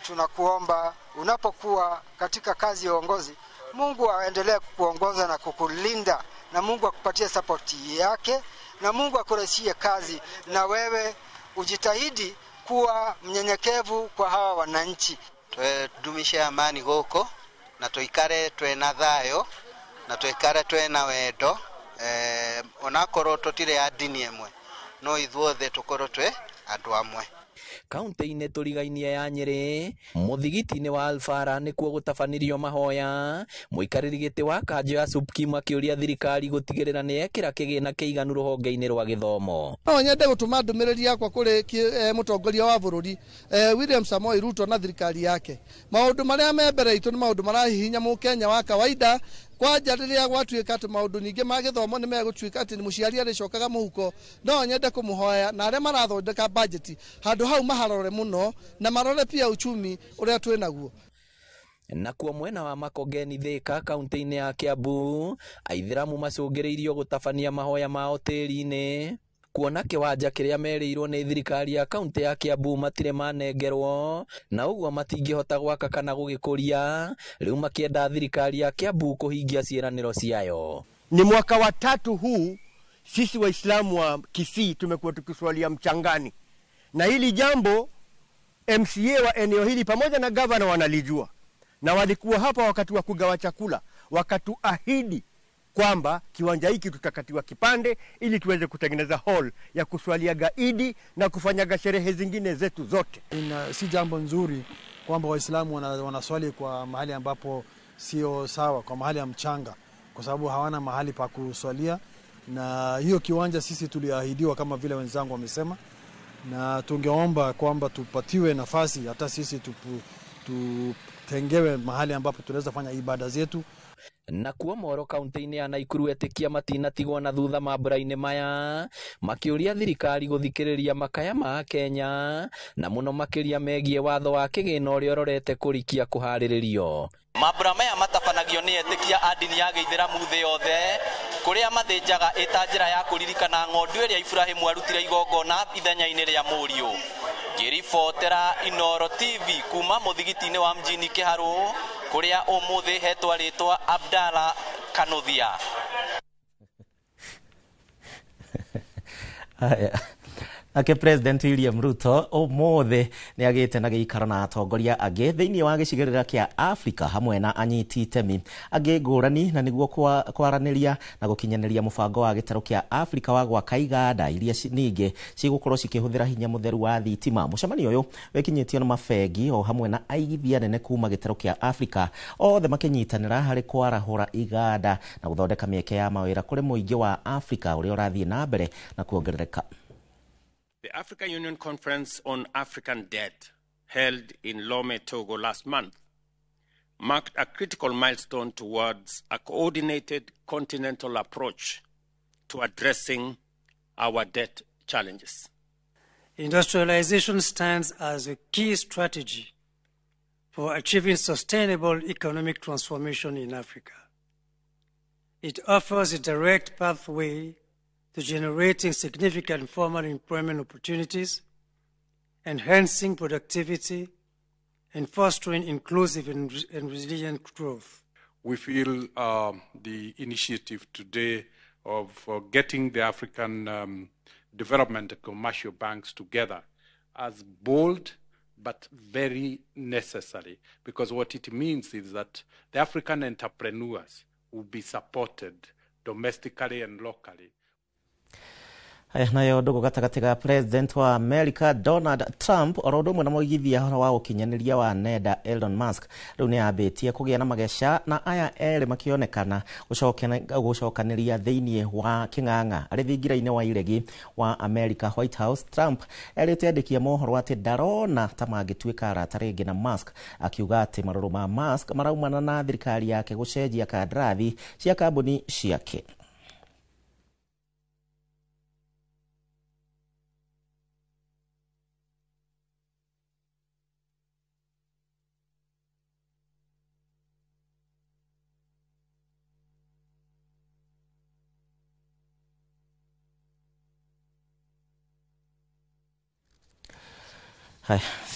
tunakuomba unapokuwa katika kazi ya uongozi, Mungu aendelee kukuongoza na kukulinda, na Mungu akupatie support yake, na Mungu akurahisie kazi, na wewe ujitahidi kuwa mnyenyekevu kwa hawa wananchi. Tudumishe amani gũkũ na tuikare twena thayo na tuikare twena wendo, onakorwo tutire a ndini ĩmwe no ithuothe tukorwo twe andũ amwe. Kaunti-inĩ tũrigainie ya Nyĩrĩ, mũthigiti-inĩ wa Alfara nĩkuo gũtabanirio mahoya, mũikarĩri gĩtĩ wa kanjũ ya Subkim akĩũria thirikari gũtigĩrĩra nĩ yekĩra kĩgĩna kĩiganu rũhonge-inĩ rwa gĩthomo. No nyende gũtũma ndũmĩrĩri yakwa kũrĩ mũtongoria wa bũrũri William Samoei Ruto na thirikari yake. Maũndũ marĩa me mbere itũ nĩ maũndũ marahihinya mũkenya wa kawaida, kwanja rĩrĩa gwatuĩka atĩ maũndũ ningĩ ma gĩthomo nĩ megũtuĩka atĩ mũciari arĩcokaga mũhuko. No nyende kũmũhoya na arĩa marathondeka bajeti handũ hau maharore mũno na marore pia uchumi ũrĩa twĩ naguo. Nakuo mwena wa Makongeni Thika kaunti-inĩ ya Kiambu, aithĩramu macũngĩrĩirio gũtabania mahoya mao tĩri-inĩ kuona kĩwanja kĩrĩa merĩirwo nĩ thirikari ya kaunti ya Kiambu matirĩ manengerwo na ũguo matingĩhota gwaka kana gũgĩkũria, rĩu makĩenda thirikari ya Kiambu kũhingia ciĩranĩro ciayo. Ni mwaka wa tatu huu sisi Waislamu wa Kisii tumekuwa tukiswalia mchangani, na hili jambo MCA wa eneo hili pamoja na governor wanalijua, na walikuwa hapa wakati wa kugawa chakula wakatuahidi kwamba kiwanja hiki tutakatiwa kipande ili tuweze kutengeneza hall ya kuswalia gaidi na kufanyaga sherehe zingine zetu zote. Si jambo nzuri kwamba Waislamu wanaswali kwa mahali ambapo sio sawa, kwa mahali ya mchanga, kwa sababu hawana mahali pa kuswalia, na hiyo kiwanja sisi tuliahidiwa kama vile wenzangu wamesema, na tungeomba kwamba tupatiwe nafasi hata sisi tutengewe mahali ambapo tunaweza fanya ibada zetu. Nakuo Moro kaunti-inĩ ya Naikuru etĩkia matinatigwo na thutha mambura-inĩ maya makĩũria thirikari gũthikĩrĩria makaya ma Kenya na mũno makĩria megiĩ watho wa kĩgĩna ũrĩa ũrorete kũrikia kũharĩrĩrio. Mambura maya matabanagio nĩ etĩkia a ndini ya gĩithĩramu thĩ yothe kũrĩa mathĩnjaga ĩta njĩra ya kũririkana ng'ondu ĩrĩa Ibrahĩmu arutire igongona ithenya-inĩ rĩa mũriũ. Ngĩribotera Inooro TV kuma mũthigiti-inĩ wa mjini Kĩharũ kũrĩa ũmũthĩ hetwa rĩtwa Abdalla Kanuthia. Nake President William Ruto ũmũthĩ nĩ agĩte na gĩikaro na atongoria angĩ thĩinĩ wa gĩcigĩrĩra kĩa Afrika hamwe na anyiti itemi angĩ ngũrani, na nĩguo kwaranĩria na gũkinyanĩria mũbango wa gĩtarũ kĩa Afrika wa gwaka iganda iria ningĩ cigũkorwo cikĩhũthĩra hinya mũtheru wa thitima. Mũcemanio ũyũ wĩkinyĩtio na mabengi o hamwe na aigithia nene kuma gĩtarũ kĩa Afrika, othe makĩnyitanĩra harĩ kwarahũra iganda na gũthondeka mĩeke ya mawĩra kũrĩ mũingĩ wa Afrika ũrĩa ũrathiĩ na mbere na kuongerereka. The African Union Conference on African Debt, held in Lomé, Togo last month, marked a critical milestone towards a coordinated continental approach to addressing our debt challenges. Industrialization stands as a key strategy for achieving sustainable economic transformation in Africa. It offers a direct pathway to generating significant formal employment opportunities, enhancing productivity, and fostering inclusive and resilient growth. We feel the initiative today of getting the African development and commercial banks together as bold but very necessary, because what it means is that the African entrepreneurs will be supported domestically and locally. Haya nayo ndugu gatagati ga President wa America Donald Trump oro ũndũ ũmwe na mũigithia ũhoro wa ũkinyanĩria wa nenda Elon Musk rĩu nĩ ambĩtie kũgĩa na mageca na aya erĩ makĩonekana gũcokanĩria thĩinĩ wa kĩng'ang'a arĩ thingira-inĩ wa iregi wa America White House. Trump erĩte andĩki a mohoro atĩ ndarona ta mangĩtuĩka arata rĩngĩ na Musk, akiuga atĩ marũrũ ma Musk maraumana na thirikari yake gũcenjia kandarathi cia kambuni ciake.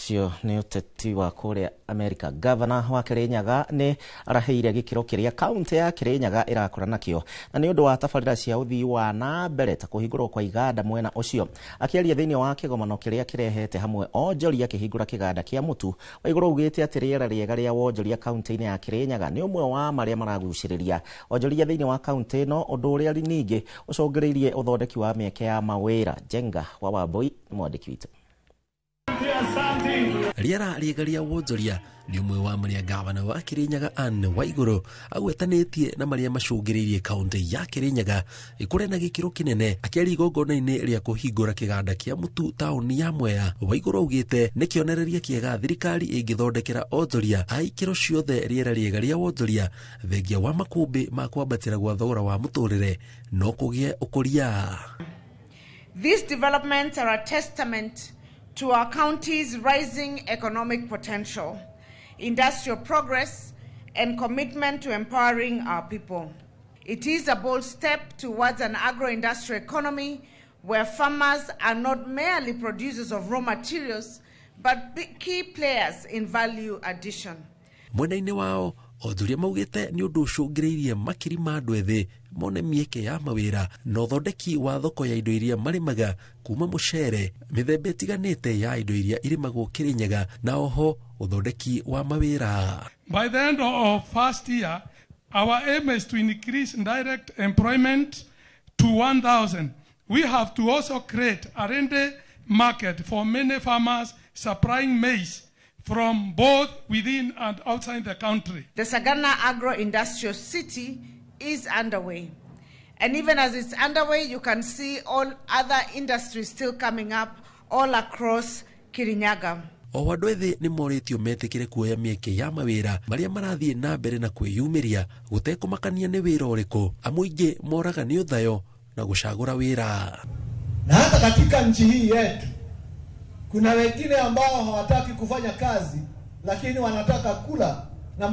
Cio nĩ ũteti wa kũrĩa America. Governor wa Kirinyaga nĩ araheire gĩkĩro kĩrĩa kaunti ya Kirinyaga ĩrakũra nakĩo na nĩ ũndũ wa tabarĩra cia ũthii wa na mbere ta kũhingũrwo kwa iganda mwena ũcio. Akĩaria thĩinĩ wa kĩgomano kĩrĩa kĩrehete hamwe onjoria kĩhingũra kĩganda kĩa mũtu Waigũrũ augĩte atĩ rĩera rĩega rĩa wonjoria kaunti-inĩ ya Kirinyaga nĩ ũmwe wa marĩa maragucĩrĩria onjoria thĩinĩ wa kaunti ĩno, ũndũ ũrĩa ningĩ ũcũngĩrĩirie ũthondeki wa mĩeke ya mawĩra. Jenga wa Wambui nĩ mwandĩki witũ. Rĩera rĩega rĩa wonjoria nĩ ũmwe wa marĩa gavana wa Kirinyaga Anne Waigũrũ agwetanĩtie na marĩa macũngĩrĩirie kaunti ya Kirinyaga ĩkũre na gĩkĩro kĩnene. Akĩaria igongona-inĩ rĩa kũhingũra kĩganda kĩa mũtu taũni ya Mwea, Waigũrũ augĩte nĩ kĩonereria kĩega thirikari ĩngĩthondekera onjoria a ikĩro ciothe rĩera rĩega rĩa wonjoria thengia wa makũmbĩ ma kwambatĩra gwa thogora wa mũtũrĩre no kũgĩe ũkũria. These developments are a testament to our county's rising economic potential, industrial progress, and commitment to empowering our people. It is a bold step towards an agro-industrial economy where farmers are not merely producers of raw materials, but key players in value addition. Mwena-inĩ wao onjoria maugĩte nĩ ũndũ ũcũngĩrĩirie makiri ma andũ ethĩ mone mĩeke ya mawĩra na ũthondeki wa thoko ya indo iria marĩmaga kuma mũcere, mĩthemba ĩtiganĩte ya indo iria irĩmagwo Kirinyaga na oho ũthondeki wa mawĩra. By the end of first year, our aim is to increase direct employment to 1,000. We have to also create a ready market for many farmers supplying maize from both within and outside the country. The Sagana Agro-Industrial City is underway. And even as it's underway, you can see all other industries still coming up all across Kirinyaga. O andũ ethĩ nĩ morĩtio metĩkĩre kuoya mĩeke ya mawĩra marĩa marathiĩ na mbere na kwĩyumĩria gũtekũmakania nĩ wĩra ũrĩkũ. Amũingĩ moraga nĩ ũthayo na gũcagũra wĩra. Na hata katika nchi hii yetu kuna wengine ambao hawataki kufanya kazi lakini wanataka kula, na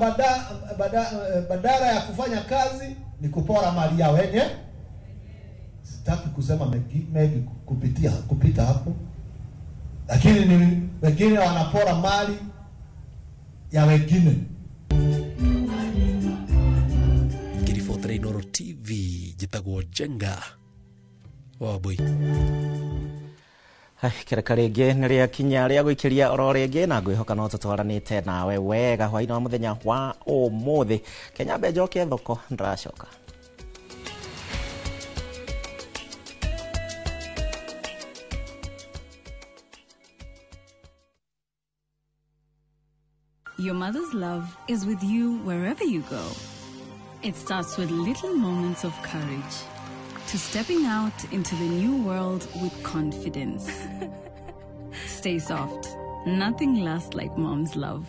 badala ya kufanya kazi ni kupora mali yao wenyewe. Sitaki kusema mengi kupita hapo, lakini ni wengine wanapora mali ya wengine. Ngiribotera Inooro TV, njĩtagwo Jenga wa Wambui. Kĩreka rĩngĩ nĩ rĩakinya rĩa gũikĩria oro rĩngĩ na ngwĩhoka no tũtwaranĩte nawe wega hwaĩ-inĩ wa mũthenya wa ũmũthĩ. Kenya mbe njoke thoko ndĩracoka. Your mother's love is with you wherever you go. It starts with little moments of courage, to stepping out into the new world with confidence. Stay soft. Nothing lasts like mom's love.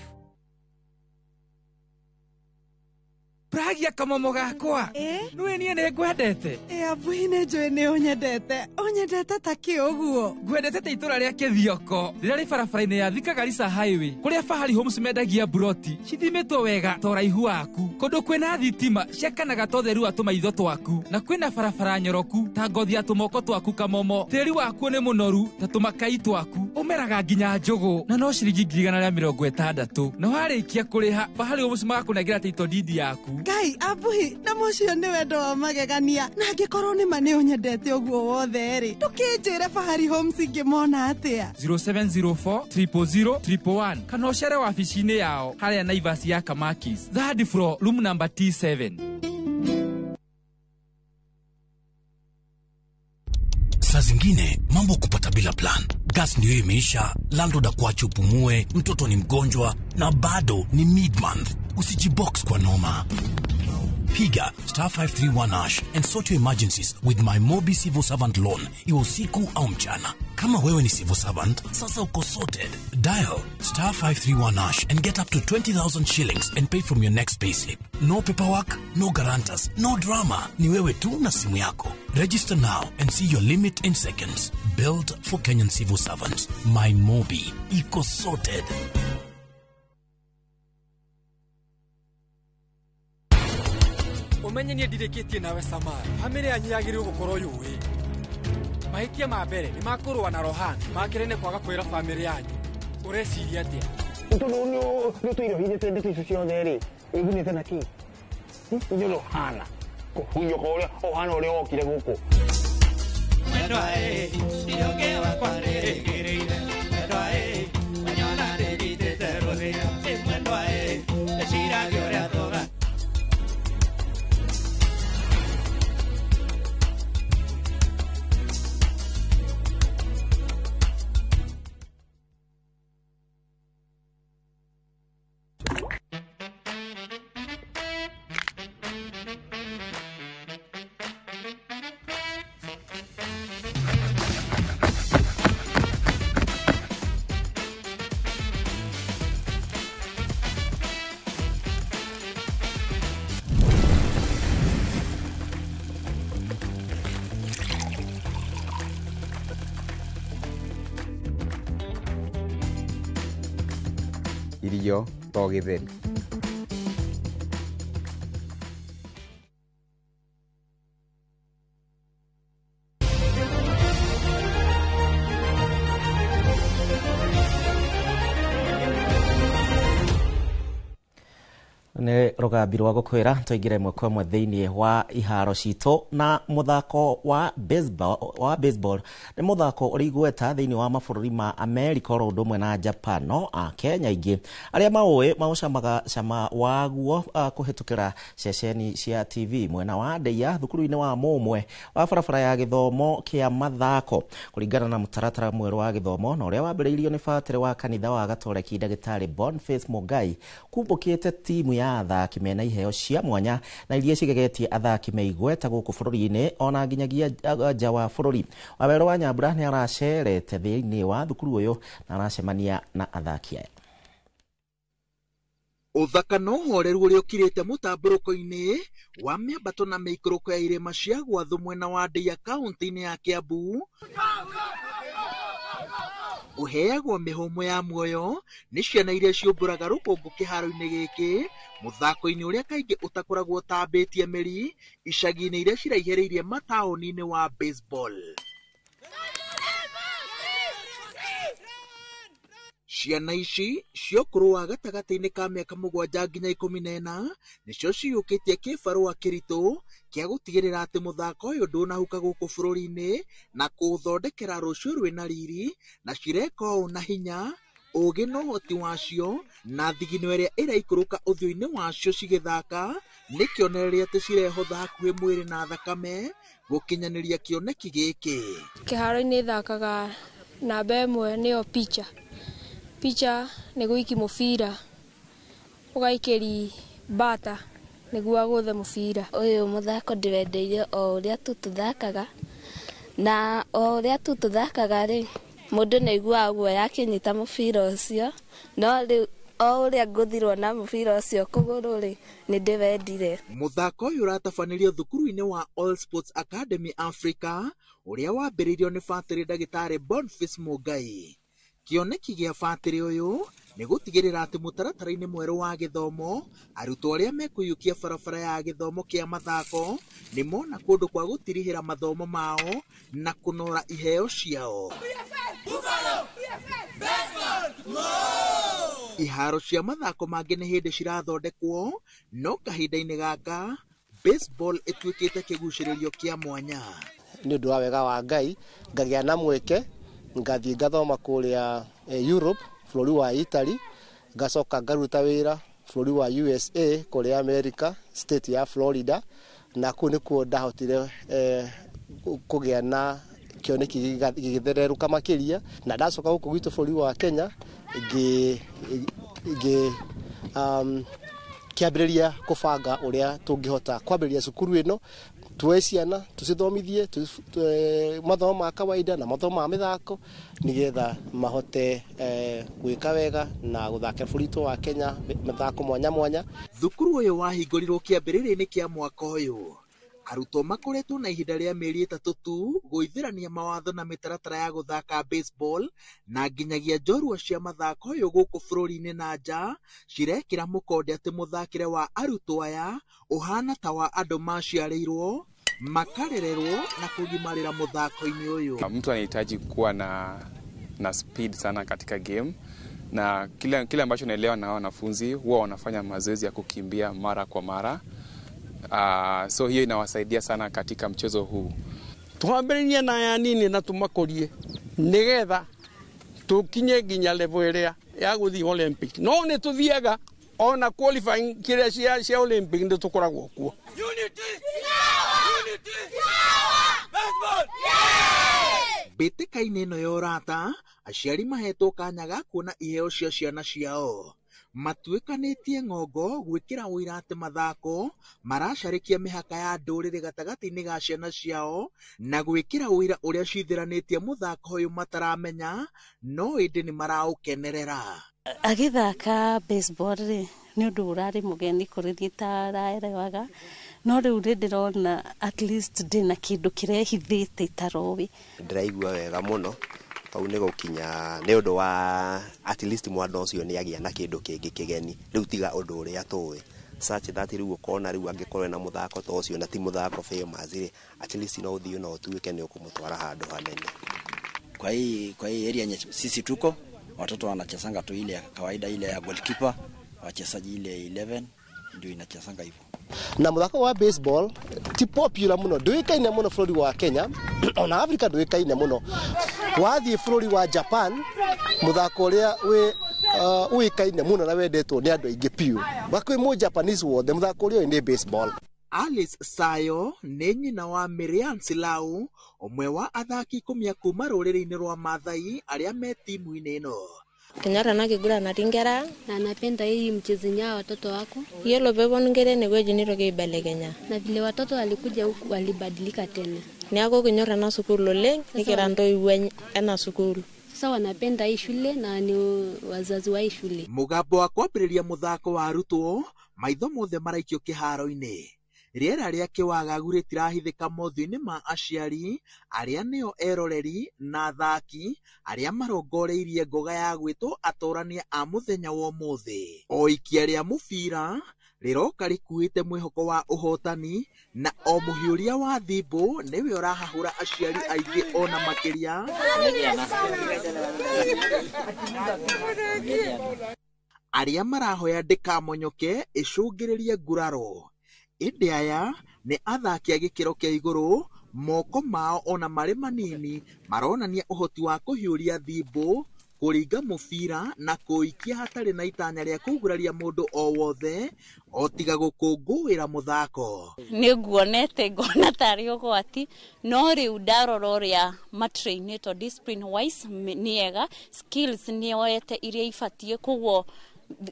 Pragia kamomo gakwa. Nĩwe niĩ nĩ ngwendete. Abuhi nĩ njũĩ nĩ ũnyendete. Ũnyendete ta kĩ ũguo? Ngwendete ta itũra rĩa Kĩthioko rĩrĩa rĩ barabara-inĩ ya Thika Garissa Highway kũrĩa Fahari Homes mendagia buroti cithimĩtwo wega ta ũraihu waku, kũndũ kwĩna thitima ciakanaga ta ũtheru wa tũmaitho twaku, na kwĩna barabara nyoroku ta ngothi ya tũmoko twaku kamomo. Tĩri wakuo nĩ mũnoru ta tũmakai twaku, ũmeraga nginya njũgũ na no ciringi 160,000, na warĩkia kũrĩha Fahari Homes magakũnengera title deed yaku. Ngai abuhi na mũcio nĩ wendo wa magegania, na angĩkorwo nĩ ma nĩ ũnyendete ũguo wothe rĩ, ndũkĩnjĩre Fahari Homes ingĩmona atĩa? 0704 000 111 kana ũcere wabici-inĩ yao harĩa Naivas ya Kamakis, third floor, room number T7. Saa zingine mambo kupata bila plan. Gas ndio imeisha, landlord akuache upumue, mtoto ni mgonjwa na bado ni mid-month. Usijibox kwa noma. Piga star 531 hash and sort your emergencies with my Mobi Civil Servant Loan, iwe usiku au mchana. Kama wewe ni civil servant, sasa uko sorted. Dial star 531 hash and get up to 20,000 shillings and pay from your next payslip. No paperwork, no guarantors, no drama. Ni wewe tu na simu yako. Register now and see your limit in seconds. Built for Kenyan civil servants. My Mobi. Iko sorted. Umenye niĩ ndirĩkĩtie nawe Samara. Bamĩrĩ yanyu yagĩrĩirwo gũkorwo yũĩ. Mahĩtia ma mbere nĩ makũrũa na Rohan, ma kerĩ nĩ kwaga kwĩra bamĩrĩ yanyu. Ũreciria atĩa? Tondũ nĩ ũtũire ũhithĩte ndeto icio ciothe rĩ, wĩgunĩte na kĩ? Ithuĩ Rohana kũhunyũka ũrĩa ũhana ũrĩa wokire gũkũ. Irio to gĩtheri. Nĩ rũgambi rwa gũkwĩra twaingĩra ĩmwe kwa ĩmwe thĩinĩ wa iharo citũ na mũthako wa baseball nĩ mũthako ũrĩ igweta thĩinĩ wa mabũrũri ma Amerika oro ũndũ ũmwe na Japan, no Akenya aingĩ arĩa maũĩ maũcamaga cama waguo kũhĩtũkĩra ceceni cia TV mwena wa Ndeia thukuru-inĩ wa Mũmwe wa barabara ya gĩthomo kĩa mathako kũringana na mũtaratara mwerũ wa gĩthomo na ũrĩa wambĩrĩirio nĩ batĩrĩ wa kanitha wa Gatoreki Ndagĩtarĩ Boniface Mũngai kumbũkĩte timu ya athaki mena iheo cia mwanya na iria cigegetie athaki me igweta gũkũ bũrũri-inĩ ona nginyagia nja wa bũrũri. Wawerũ wa Nyambura nĩ aracerete thĩinĩ wa thukuru ũyũ na aracemania na athaki aya. Ũthaka na ũhoreru ũrĩa ũkirĩte mũtambũrũko-inĩ wa mĩambato na mĩikũrũko ya irĩma cia Gwathũ mwena wa Ndeia kaũntĩ-inĩ ya Kiambu ũheagwo mĩhũmũ ya muoyo nĩ ciana iria ciũmbũraga rũkũngũ kĩharo-inĩ gĩkĩ mũthako-inĩ ũrĩa kaingĩ ũtakoragwo ũtambĩtie mĩri icagi-inĩ iria ciraihĩrĩirie mataũni-inĩ wa baseball. Ciana ici cia ũkũrũ wa gatagatĩ-inĩ ka mĩaka 7 nginya 14 nĩcio ciyũkĩtie kĩbarũa kĩritũ kĩa gũtigĩrĩra atĩ mũthako ũyũ ndũnahuka gũkũ bũrũri-inĩ na kũũthondekera rũciũ rwĩna riri, na cireka ũũ na hinya, ũũgĩ na ũhoti wacio na thigino ĩrĩa ĩraikũrũka ũthiũ-inĩ wacio cigĩthaka nĩ kĩonereria atĩ cirehotha hakuhĩ mwĩrĩ na thakame gũkinyanĩria kĩoneki gĩkĩ. Kĩharo-inĩ thakaga namba 1 nĩyo picha. Picha nĩ gũiki mũbira ũgaikĩri bata nĩguo agũthe mũbira. Ũyũ mũthako ndĩwendeire o ũrĩa tu tũthakaga, na o ũrĩa tu tũthakaga rĩ, mũndũ nĩ aiguaga guoya akĩnyita mũbira ũcio, no rĩu O ũrĩa ngũthirwo na mũbira ũcio kũgũrũ rĩ, nĩ ndĩwendire. Mũthako ũyũ ũratabanĩrio thukuru-inĩ wa All Sports Academy Africa ũrĩa wambĩrĩirio nĩ Batĩrĩ Ndagĩtarĩ Boniface Mũngai. Kĩoneki gĩa batĩrĩ ũyũ nĩ gũtigĩrĩra atĩ mũtaratara-inĩ mwerũ wa gĩthomo arutwo arĩa mekũiyũkia barabara ya gĩthomo kĩa mathako nĩ mona kũndũ kwa gũtirihĩra mathomo mao na kũnora iheo ciao. Iharo cia mathako mangĩ nĩ hĩndĩ cirathondekwo, no kahinda-inĩ gaka baseball ĩtuĩkĩte kĩgucĩrĩrio kĩa mwanya. Nĩ ũndũ wa wega wa Ngai ngagĩa na mweke ngathiĩ ngathoma kũrĩa Europe, bũrũri wa Italy, ngacoka ngaruta wĩra bũrũri wa USA kũrĩa America, state ya Florida, na kũu nĩkuo ndahotire kũgĩa na kĩoneki gĩgĩthererũka makĩria, na ndacoka gũkũ gwitũ bũrũri wa Kenya ngĩ kĩambĩrĩria kũbanga ũrĩa tũngĩhota kwambĩrĩria cukuru ĩno, tuoe ciana tũcithomithie mathomo ma kawaida na mathomo ma mĩthako nĩgetha mahote gwĩka wega na gũthakĩra bũrũri witũ wa Kenya mĩthako mwanya mwanya. Thukuru ũyũ wahingũrirwo kĩambĩrĩria-inĩ kĩa mwaka ũyũ. Arutwo makoretwo na ihinda rĩa mĩeri 3 tu gũithĩrania mawatho na mĩtaratara ya gũthaka baseball, na nginyagia njorua cia mathako ũyũ gũkũ bũrũri-inĩ na nja cirekĩra mũkonde atĩ mũthakĩre wa arutwo aya ũhana ta wa andũ maciarĩirwo makarererwo na kũgimarĩra mũthako-inĩ ũyũ. Mtu anahitaji kuwa na speed sana katika game, na kile ambacho naelewa na wanafunzi huwa wanafanya mazoezi ya kukimbia mara kwa mara. So hiyo inawasaidia sana katika mchezo huu. Twambĩrĩrie na ya nini na tumakũrie nĩgetha tũkinye nginya level ĩrĩa ya gũthiĩ Olympic. No nĩ tũthiaga ona qualifying kĩrĩa cia Olympic nĩ tũkoragwo kuo. Mbĩtĩka-inĩ ĩno ya ũrata, aciari mahetwo kanya ga kuona iheo cia ciana ciao. Matuĩkanĩtie ng'ongo gwĩkĩra ũira atĩ mathako maracarĩkia mĩhaka ya ndũrĩrĩ gatagatĩ-inĩ ga ciana ciao na gwĩkĩra ũira ũrĩa cithĩranĩtie mũthako ũyũ mataramenya, no ĩndĩ nĩ maraũkenerera. Agĩthaka baseball rĩ, nĩ ũndũ ũrarĩ mũgeni kũrĩ niĩ itaraerewaga, no rĩu nĩ ndĩrona at least ndĩna kĩndũ kĩrehithĩte itaroĩ. Ndĩraigua wega mũno tau nĩ gũkinya nĩ ũndũ wa at least mwana ũcio nĩ agĩa na kĩndũ kĩngĩ kĩgeni rĩu tiga ũndũ ũrĩa tũĩ, such that rĩu ũkona rĩu angĩkorwo na mũthako ta ũcio na ti mũthako famous rĩ, at least no ũthiĩ na ũtuĩke nĩ ũkũmũtwara handũ hanene. Kwa hii area yenye sisi tuko, watoto wanachezanga tu ile ya kawaida, ile ya goalkeeper, wachezaji ile 11 ndio inachezanga hivyo. Na mũthako wa baseball ti popular mũno, ndũĩkaine mũno bũrũri wa Kenya ona Africa ndũĩkaine mũno. Wathiĩ bũrũri wa Japan, mũthako ũrĩa ũĩkaine mũno na wendetwo nĩ andũ aingĩ piũ, wakwĩ mũ Japanese wothe mũthako ũrĩa ũĩ nĩ baseball. Alice Sayo nĩ nyina wa Miriam Silau, ũmwe wa athaki 10 kuma rũrĩrĩ-inĩ rwa Maathai arĩa me timu-inĩ ĩno. Kenyor ena kiguran natii nkera. Na napenda hii mchezo ya watoto wako. Yiolo peeponu nkera enewueji nitoki aibelekenya. Na vile watoto walikuja huku walibadilika tena. Neeku kinyor ena sukuul oleng, nikira ntoiwuo ena sukuul. Sasa wanapenda hii shule na ni wazazi wa hii shule. Mũgambo wa kwambĩrĩria mũthako wa arutwo, maitho mothe maraikio kĩharo-inĩ. Rĩera rĩa kĩwagagu rĩtirahithĩka mothiũ-inĩ ma aciari arĩa nĩo eroreri na athaki arĩa marongoreirie ngoga ya gwĩtwo atorania a mũthenya wa ũmũthĩ. O ikia rĩa mũbira rĩroka rĩkuĩte mwĩhoko wa ũhotani, na o mũhiũria wa thimbũ nĩwe ũrahahũra aciari aingĩ ona makĩria arĩa marahoya ndĩkamonyoke ĩcũngĩrĩrie nguraro. Ĩndĩ aya nĩ athaki a gĩkĩro kĩa igũrũ, moko mao ona marĩ manini maronania ũhoti wa kũhiũria thimbũ, kũringa mũbira na kũikia hatarĩ na itanya rĩa kũguraria mũndũ o wothe o tiga gũkũngũĩra mũthako. Nĩ nguonete ngona tarĩ ũgwati, no rĩu ndarora ũrĩa matrainĩtwo discipline wise nĩ ega, skills nĩ oete iria ibatiĩ, koguo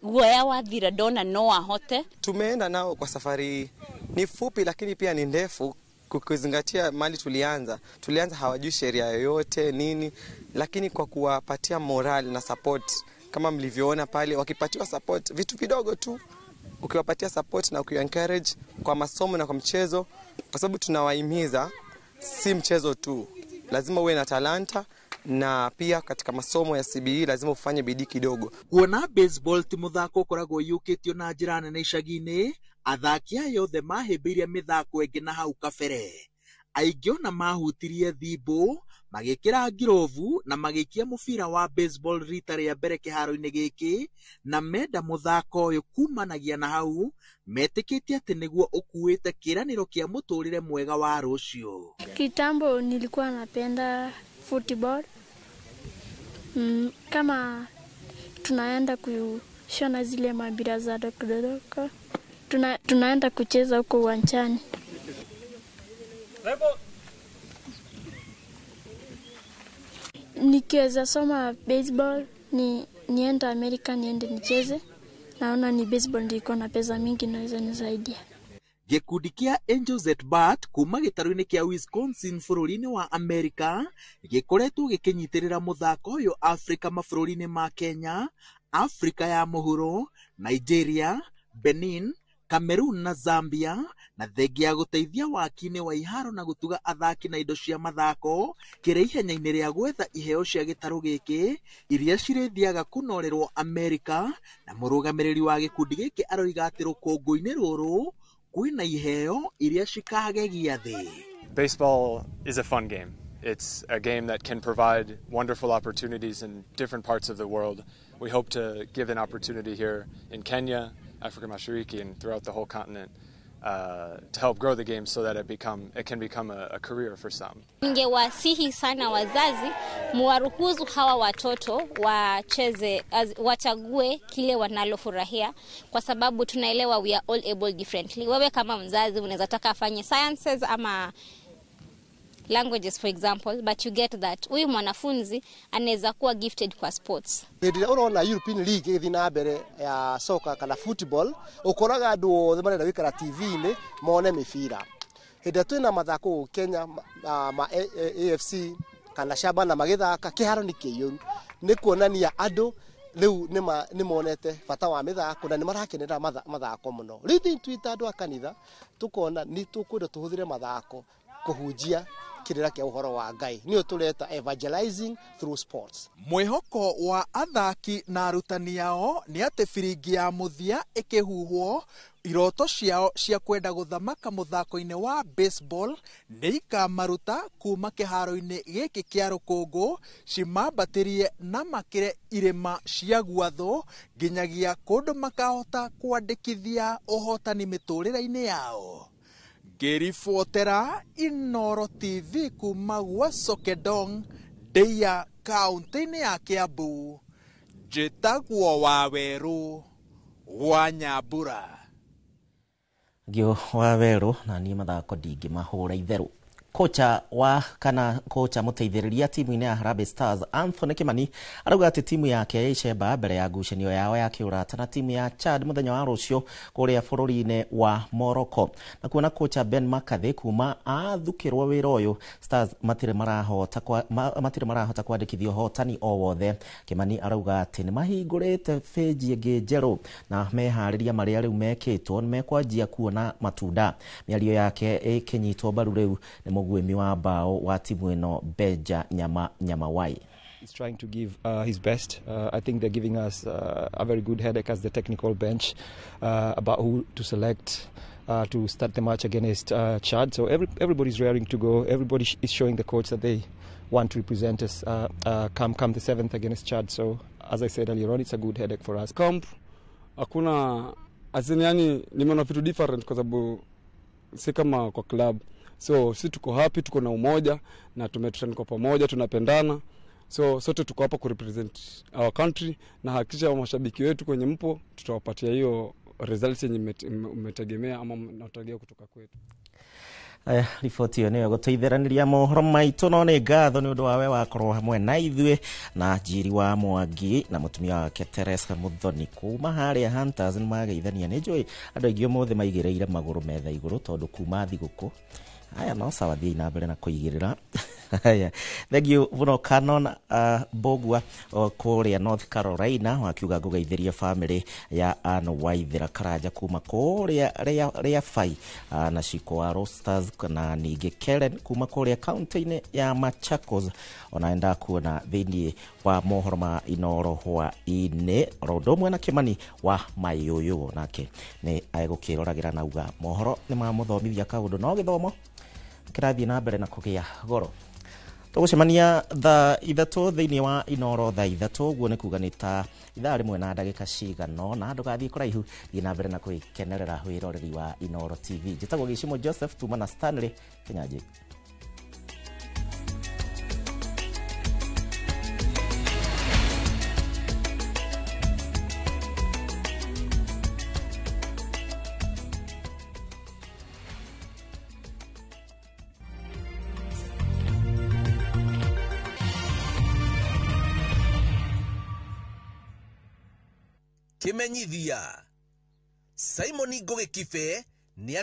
guoya wathira ndona no ahote. Tumeenda nao kwa safari ni fupi lakini pia ni ndefu, kuzingatia mali tulianza hawajui sheria yoyote nini, lakini kwa kuwapatia morale na support Kama mlivyoona pale, wakipatiwa support, vitu vidogo tu, ukiwapatia support na ukiwa encourage kwa masomo na kwa mchezo, kwa sababu tunawahimiza si mchezo tu, lazima uwe na talanta na pia katika masomo ya CBE lazima ufanye bidii kidogo. Kuona baseball ti muthako ukoragwo ũiyũkĩtio na njĩra nene icagi-inĩ, athaki aya othe mahĩmbĩirie mĩthako ĩngĩ na hau kabere. Aingĩ ona mahutirie thimbũ, magĩkĩra ngirovu na magĩikia mũbira wa baseball rita rĩa mbere kĩharo-inĩ gĩkĩ, na menda mũthako ũyũ kumanagia na hau metĩkĩtie atĩ nĩguo ũkuĩte kĩĩranĩro kĩa mũtũrĩre mwega wa rũciũ. Kitambo nilikuwa napenda football. Kama tunaenda kushona zile mabira za dokodoko, tunaenda kucheza huko uwanjani. Nikiweza soma baseball nienda Amerika niende nicheze. Naona ni baseball ndio iko na pesa mingi naweza nisaidia. Gĩkundi kĩa Angels at Bat kuma gĩtarũ-inĩ kĩa Wisconsin bũrũri-inĩ wa Amerika gĩkoretwo gĩkĩnyitĩrĩra mũthako ũyũ Afrika mabũrũri-inĩ ma Kenya, Afrika ya Mũhuro, Nigeria, Benin, Cameroon na Zambia, na thengia ya gũteithia waki-inĩ wa iharo na gũtuga athaki na indo cia mathako kĩrĩ ihenya-inĩ rĩa gwetha iheo cia gĩtarũ gĩkĩ iria cirĩthiaga kũnorerwo Amerika. Na mũrũgamĩrĩri wa gĩkundi gĩkĩ aroiga atĩ rũkũngũ-inĩ rũrũ kwĩna iheo iria cikagegia thĩ. Baseball is a fun game. It's a game that can provide wonderful opportunities in different parts of the world. We hope to give an opportunity here in Kenya, Africa Mashariki, and throughout the whole continent to help grow the game so that it can become a career for some. Ningewasihi sana wazazi muwaruhusu hawa watoto wacheze, wachague kile wanalofurahia, kwa sababu tunaelewa we are all able differently. Wewe kama mzazi unaweza taka afanye sciences ama languages for example, but you get that huyu mwanafunzi anaweza kuwa gifted kwa sports. Hĩndĩ ĩrĩa ũrona European League ĩgĩthiĩ na mbere ya soka kana football, ũkoraga andũ othe marenda gũikara TV-inĩ mone mĩbira. Hĩndĩ ĩrĩa twĩna mathako gũkũ Kenya ma AFC kana Shabana magĩthaka, kĩharo nĩ kĩiyũru. Nĩ kuonania andũ rĩu nĩ monete bata wa mĩthako na nĩ marakenera mathako mũno. Rĩu ithuĩ twĩ ta andũ a kanitha tũkona nĩ tũkwenda tũhũthĩre mathako kũhunjia kĩrĩra kĩa ũhoro wa Ngai. Nĩyo tũreta evangelizing through sports. Mwĩhoko wa athaki na arutani ao nĩ atĩ biringi ya mũthia ĩkĩhuhwo, iroto ciao cia kwenda gũthamaka mũthako-inĩ wa baseball nĩ ikamaruta kuma kĩharo-inĩ gĩkĩ kĩa rũkũngũ, cimambatĩrie na makĩre irĩma cia gwathũ nginyagia kũndũ makahota kwandĩkithia ũhotani mĩtũrĩre-inĩ yao. Ngĩribotera Inooro TV kuma gwa Sokedong, Ndeia, kaunti-inĩ ya Kiambu, njĩtagwo Wawerũ wa Nyambura. Ngĩo Wawerũ na niĩ mathako ndingĩmahũra itherũ. Kocha wa kana kocha mũteithĩrĩria timu-inĩ ya Harambee Stars Anthony Kimani arauga atĩ timu yake ya icemba mbere ya ngucanio yao ya kĩũrata na timu ya Chad mũthenya wa rũciũ kũrĩa bũrũri-inĩ wa Morocco. Na kuona kocha Ben McCarthy kuma athukĩrwo wĩra ũyũ, Stars matirĩ marahota kwandĩkithia ũhotani o wothe. Kimani arauga atĩ nĩ mahingũrĩte bĩnji ĩngĩ njerũ na meharĩria marĩa rĩu mekĩtwo nĩ mekwanjia kuona matunda. Mĩario yake ĩkĩnyitwo mbaru rĩu nĩ mũguĩmi wa bao wa timu ĩno Benja Nyamawai. He's trying to give his best. I think they're giving us a very good headache as the technical bench about who to select to start the match against Chad. So everybody's raring to go. Everybody is showing the coach that they want to represent us come the 7th against Chad. So as I said earlier on, it's a good headache for us. Camp hakuna azini, yani nimeona vitu different kwa sababu si kama kwa club. So si tuko happy, tuko na umoja na tumetrain kwa pamoja, tunapendana. So sote tuko hapa kurepresent our country na hakikisha mashabiki wetu kwenye mpo tutawapatia hiyo results yenye mmetegemea ama mnatarajia kutoka kwetu. Aya, riboti ĩyo nĩyo gũtũitheraniria mohoro maitũ, no nĩ ngatho nĩ ũndũ wa we wakorwo hamwe na ithuĩ na Njiri wa Mwangi na mũtumia wake Teresa Muthoni kuma harĩa Hunters nĩ mageithania. Nĩ njũĩ andũ aingĩ ũmũthĩ maigĩrĩire magũrũ metha igũrũ tondũ kuma thigũkũ Aya, no sawa, thiĩ na mbere na kũigĩrĩra. Haya, thank you mũno Canon Mbogua kũrĩa North Carolina, wakiuga ngũgeithĩria family ya Ann Waithera Karanja kuma kũrĩa rĩa Fai na Ciko wa Roasters, na ningĩ Karen kuma kũrĩa kaunti-inĩ ya Machakos, ona ndakuona thĩinĩ wa mohoro ma Inoro hwaĩ-inĩ, oro ũndũ ũmwe na Kĩmani wa Mayũyũ, nake nĩ egũkĩroragĩra na uga mohoro nĩ mamũthomithia kaũndũ, no gĩthomo kĩrathiĩ na mbere na kũgĩa goro. Tũgũcemania thaa 3 thĩinĩ wa Inoro thaa 3, ũguo nĩ kuga nĩ ta ithaa 1 na ndagĩka cigana na ndũgathiĩ kũraihu, thiĩ na mbere na kwĩkenerera wĩroreri wa Inoro TV. Njĩtagwo Gĩcimo Joseph, tuma na Stanley Kĩnyanjĩ. Kimenyithia Simon Ngugi Kibe nĩ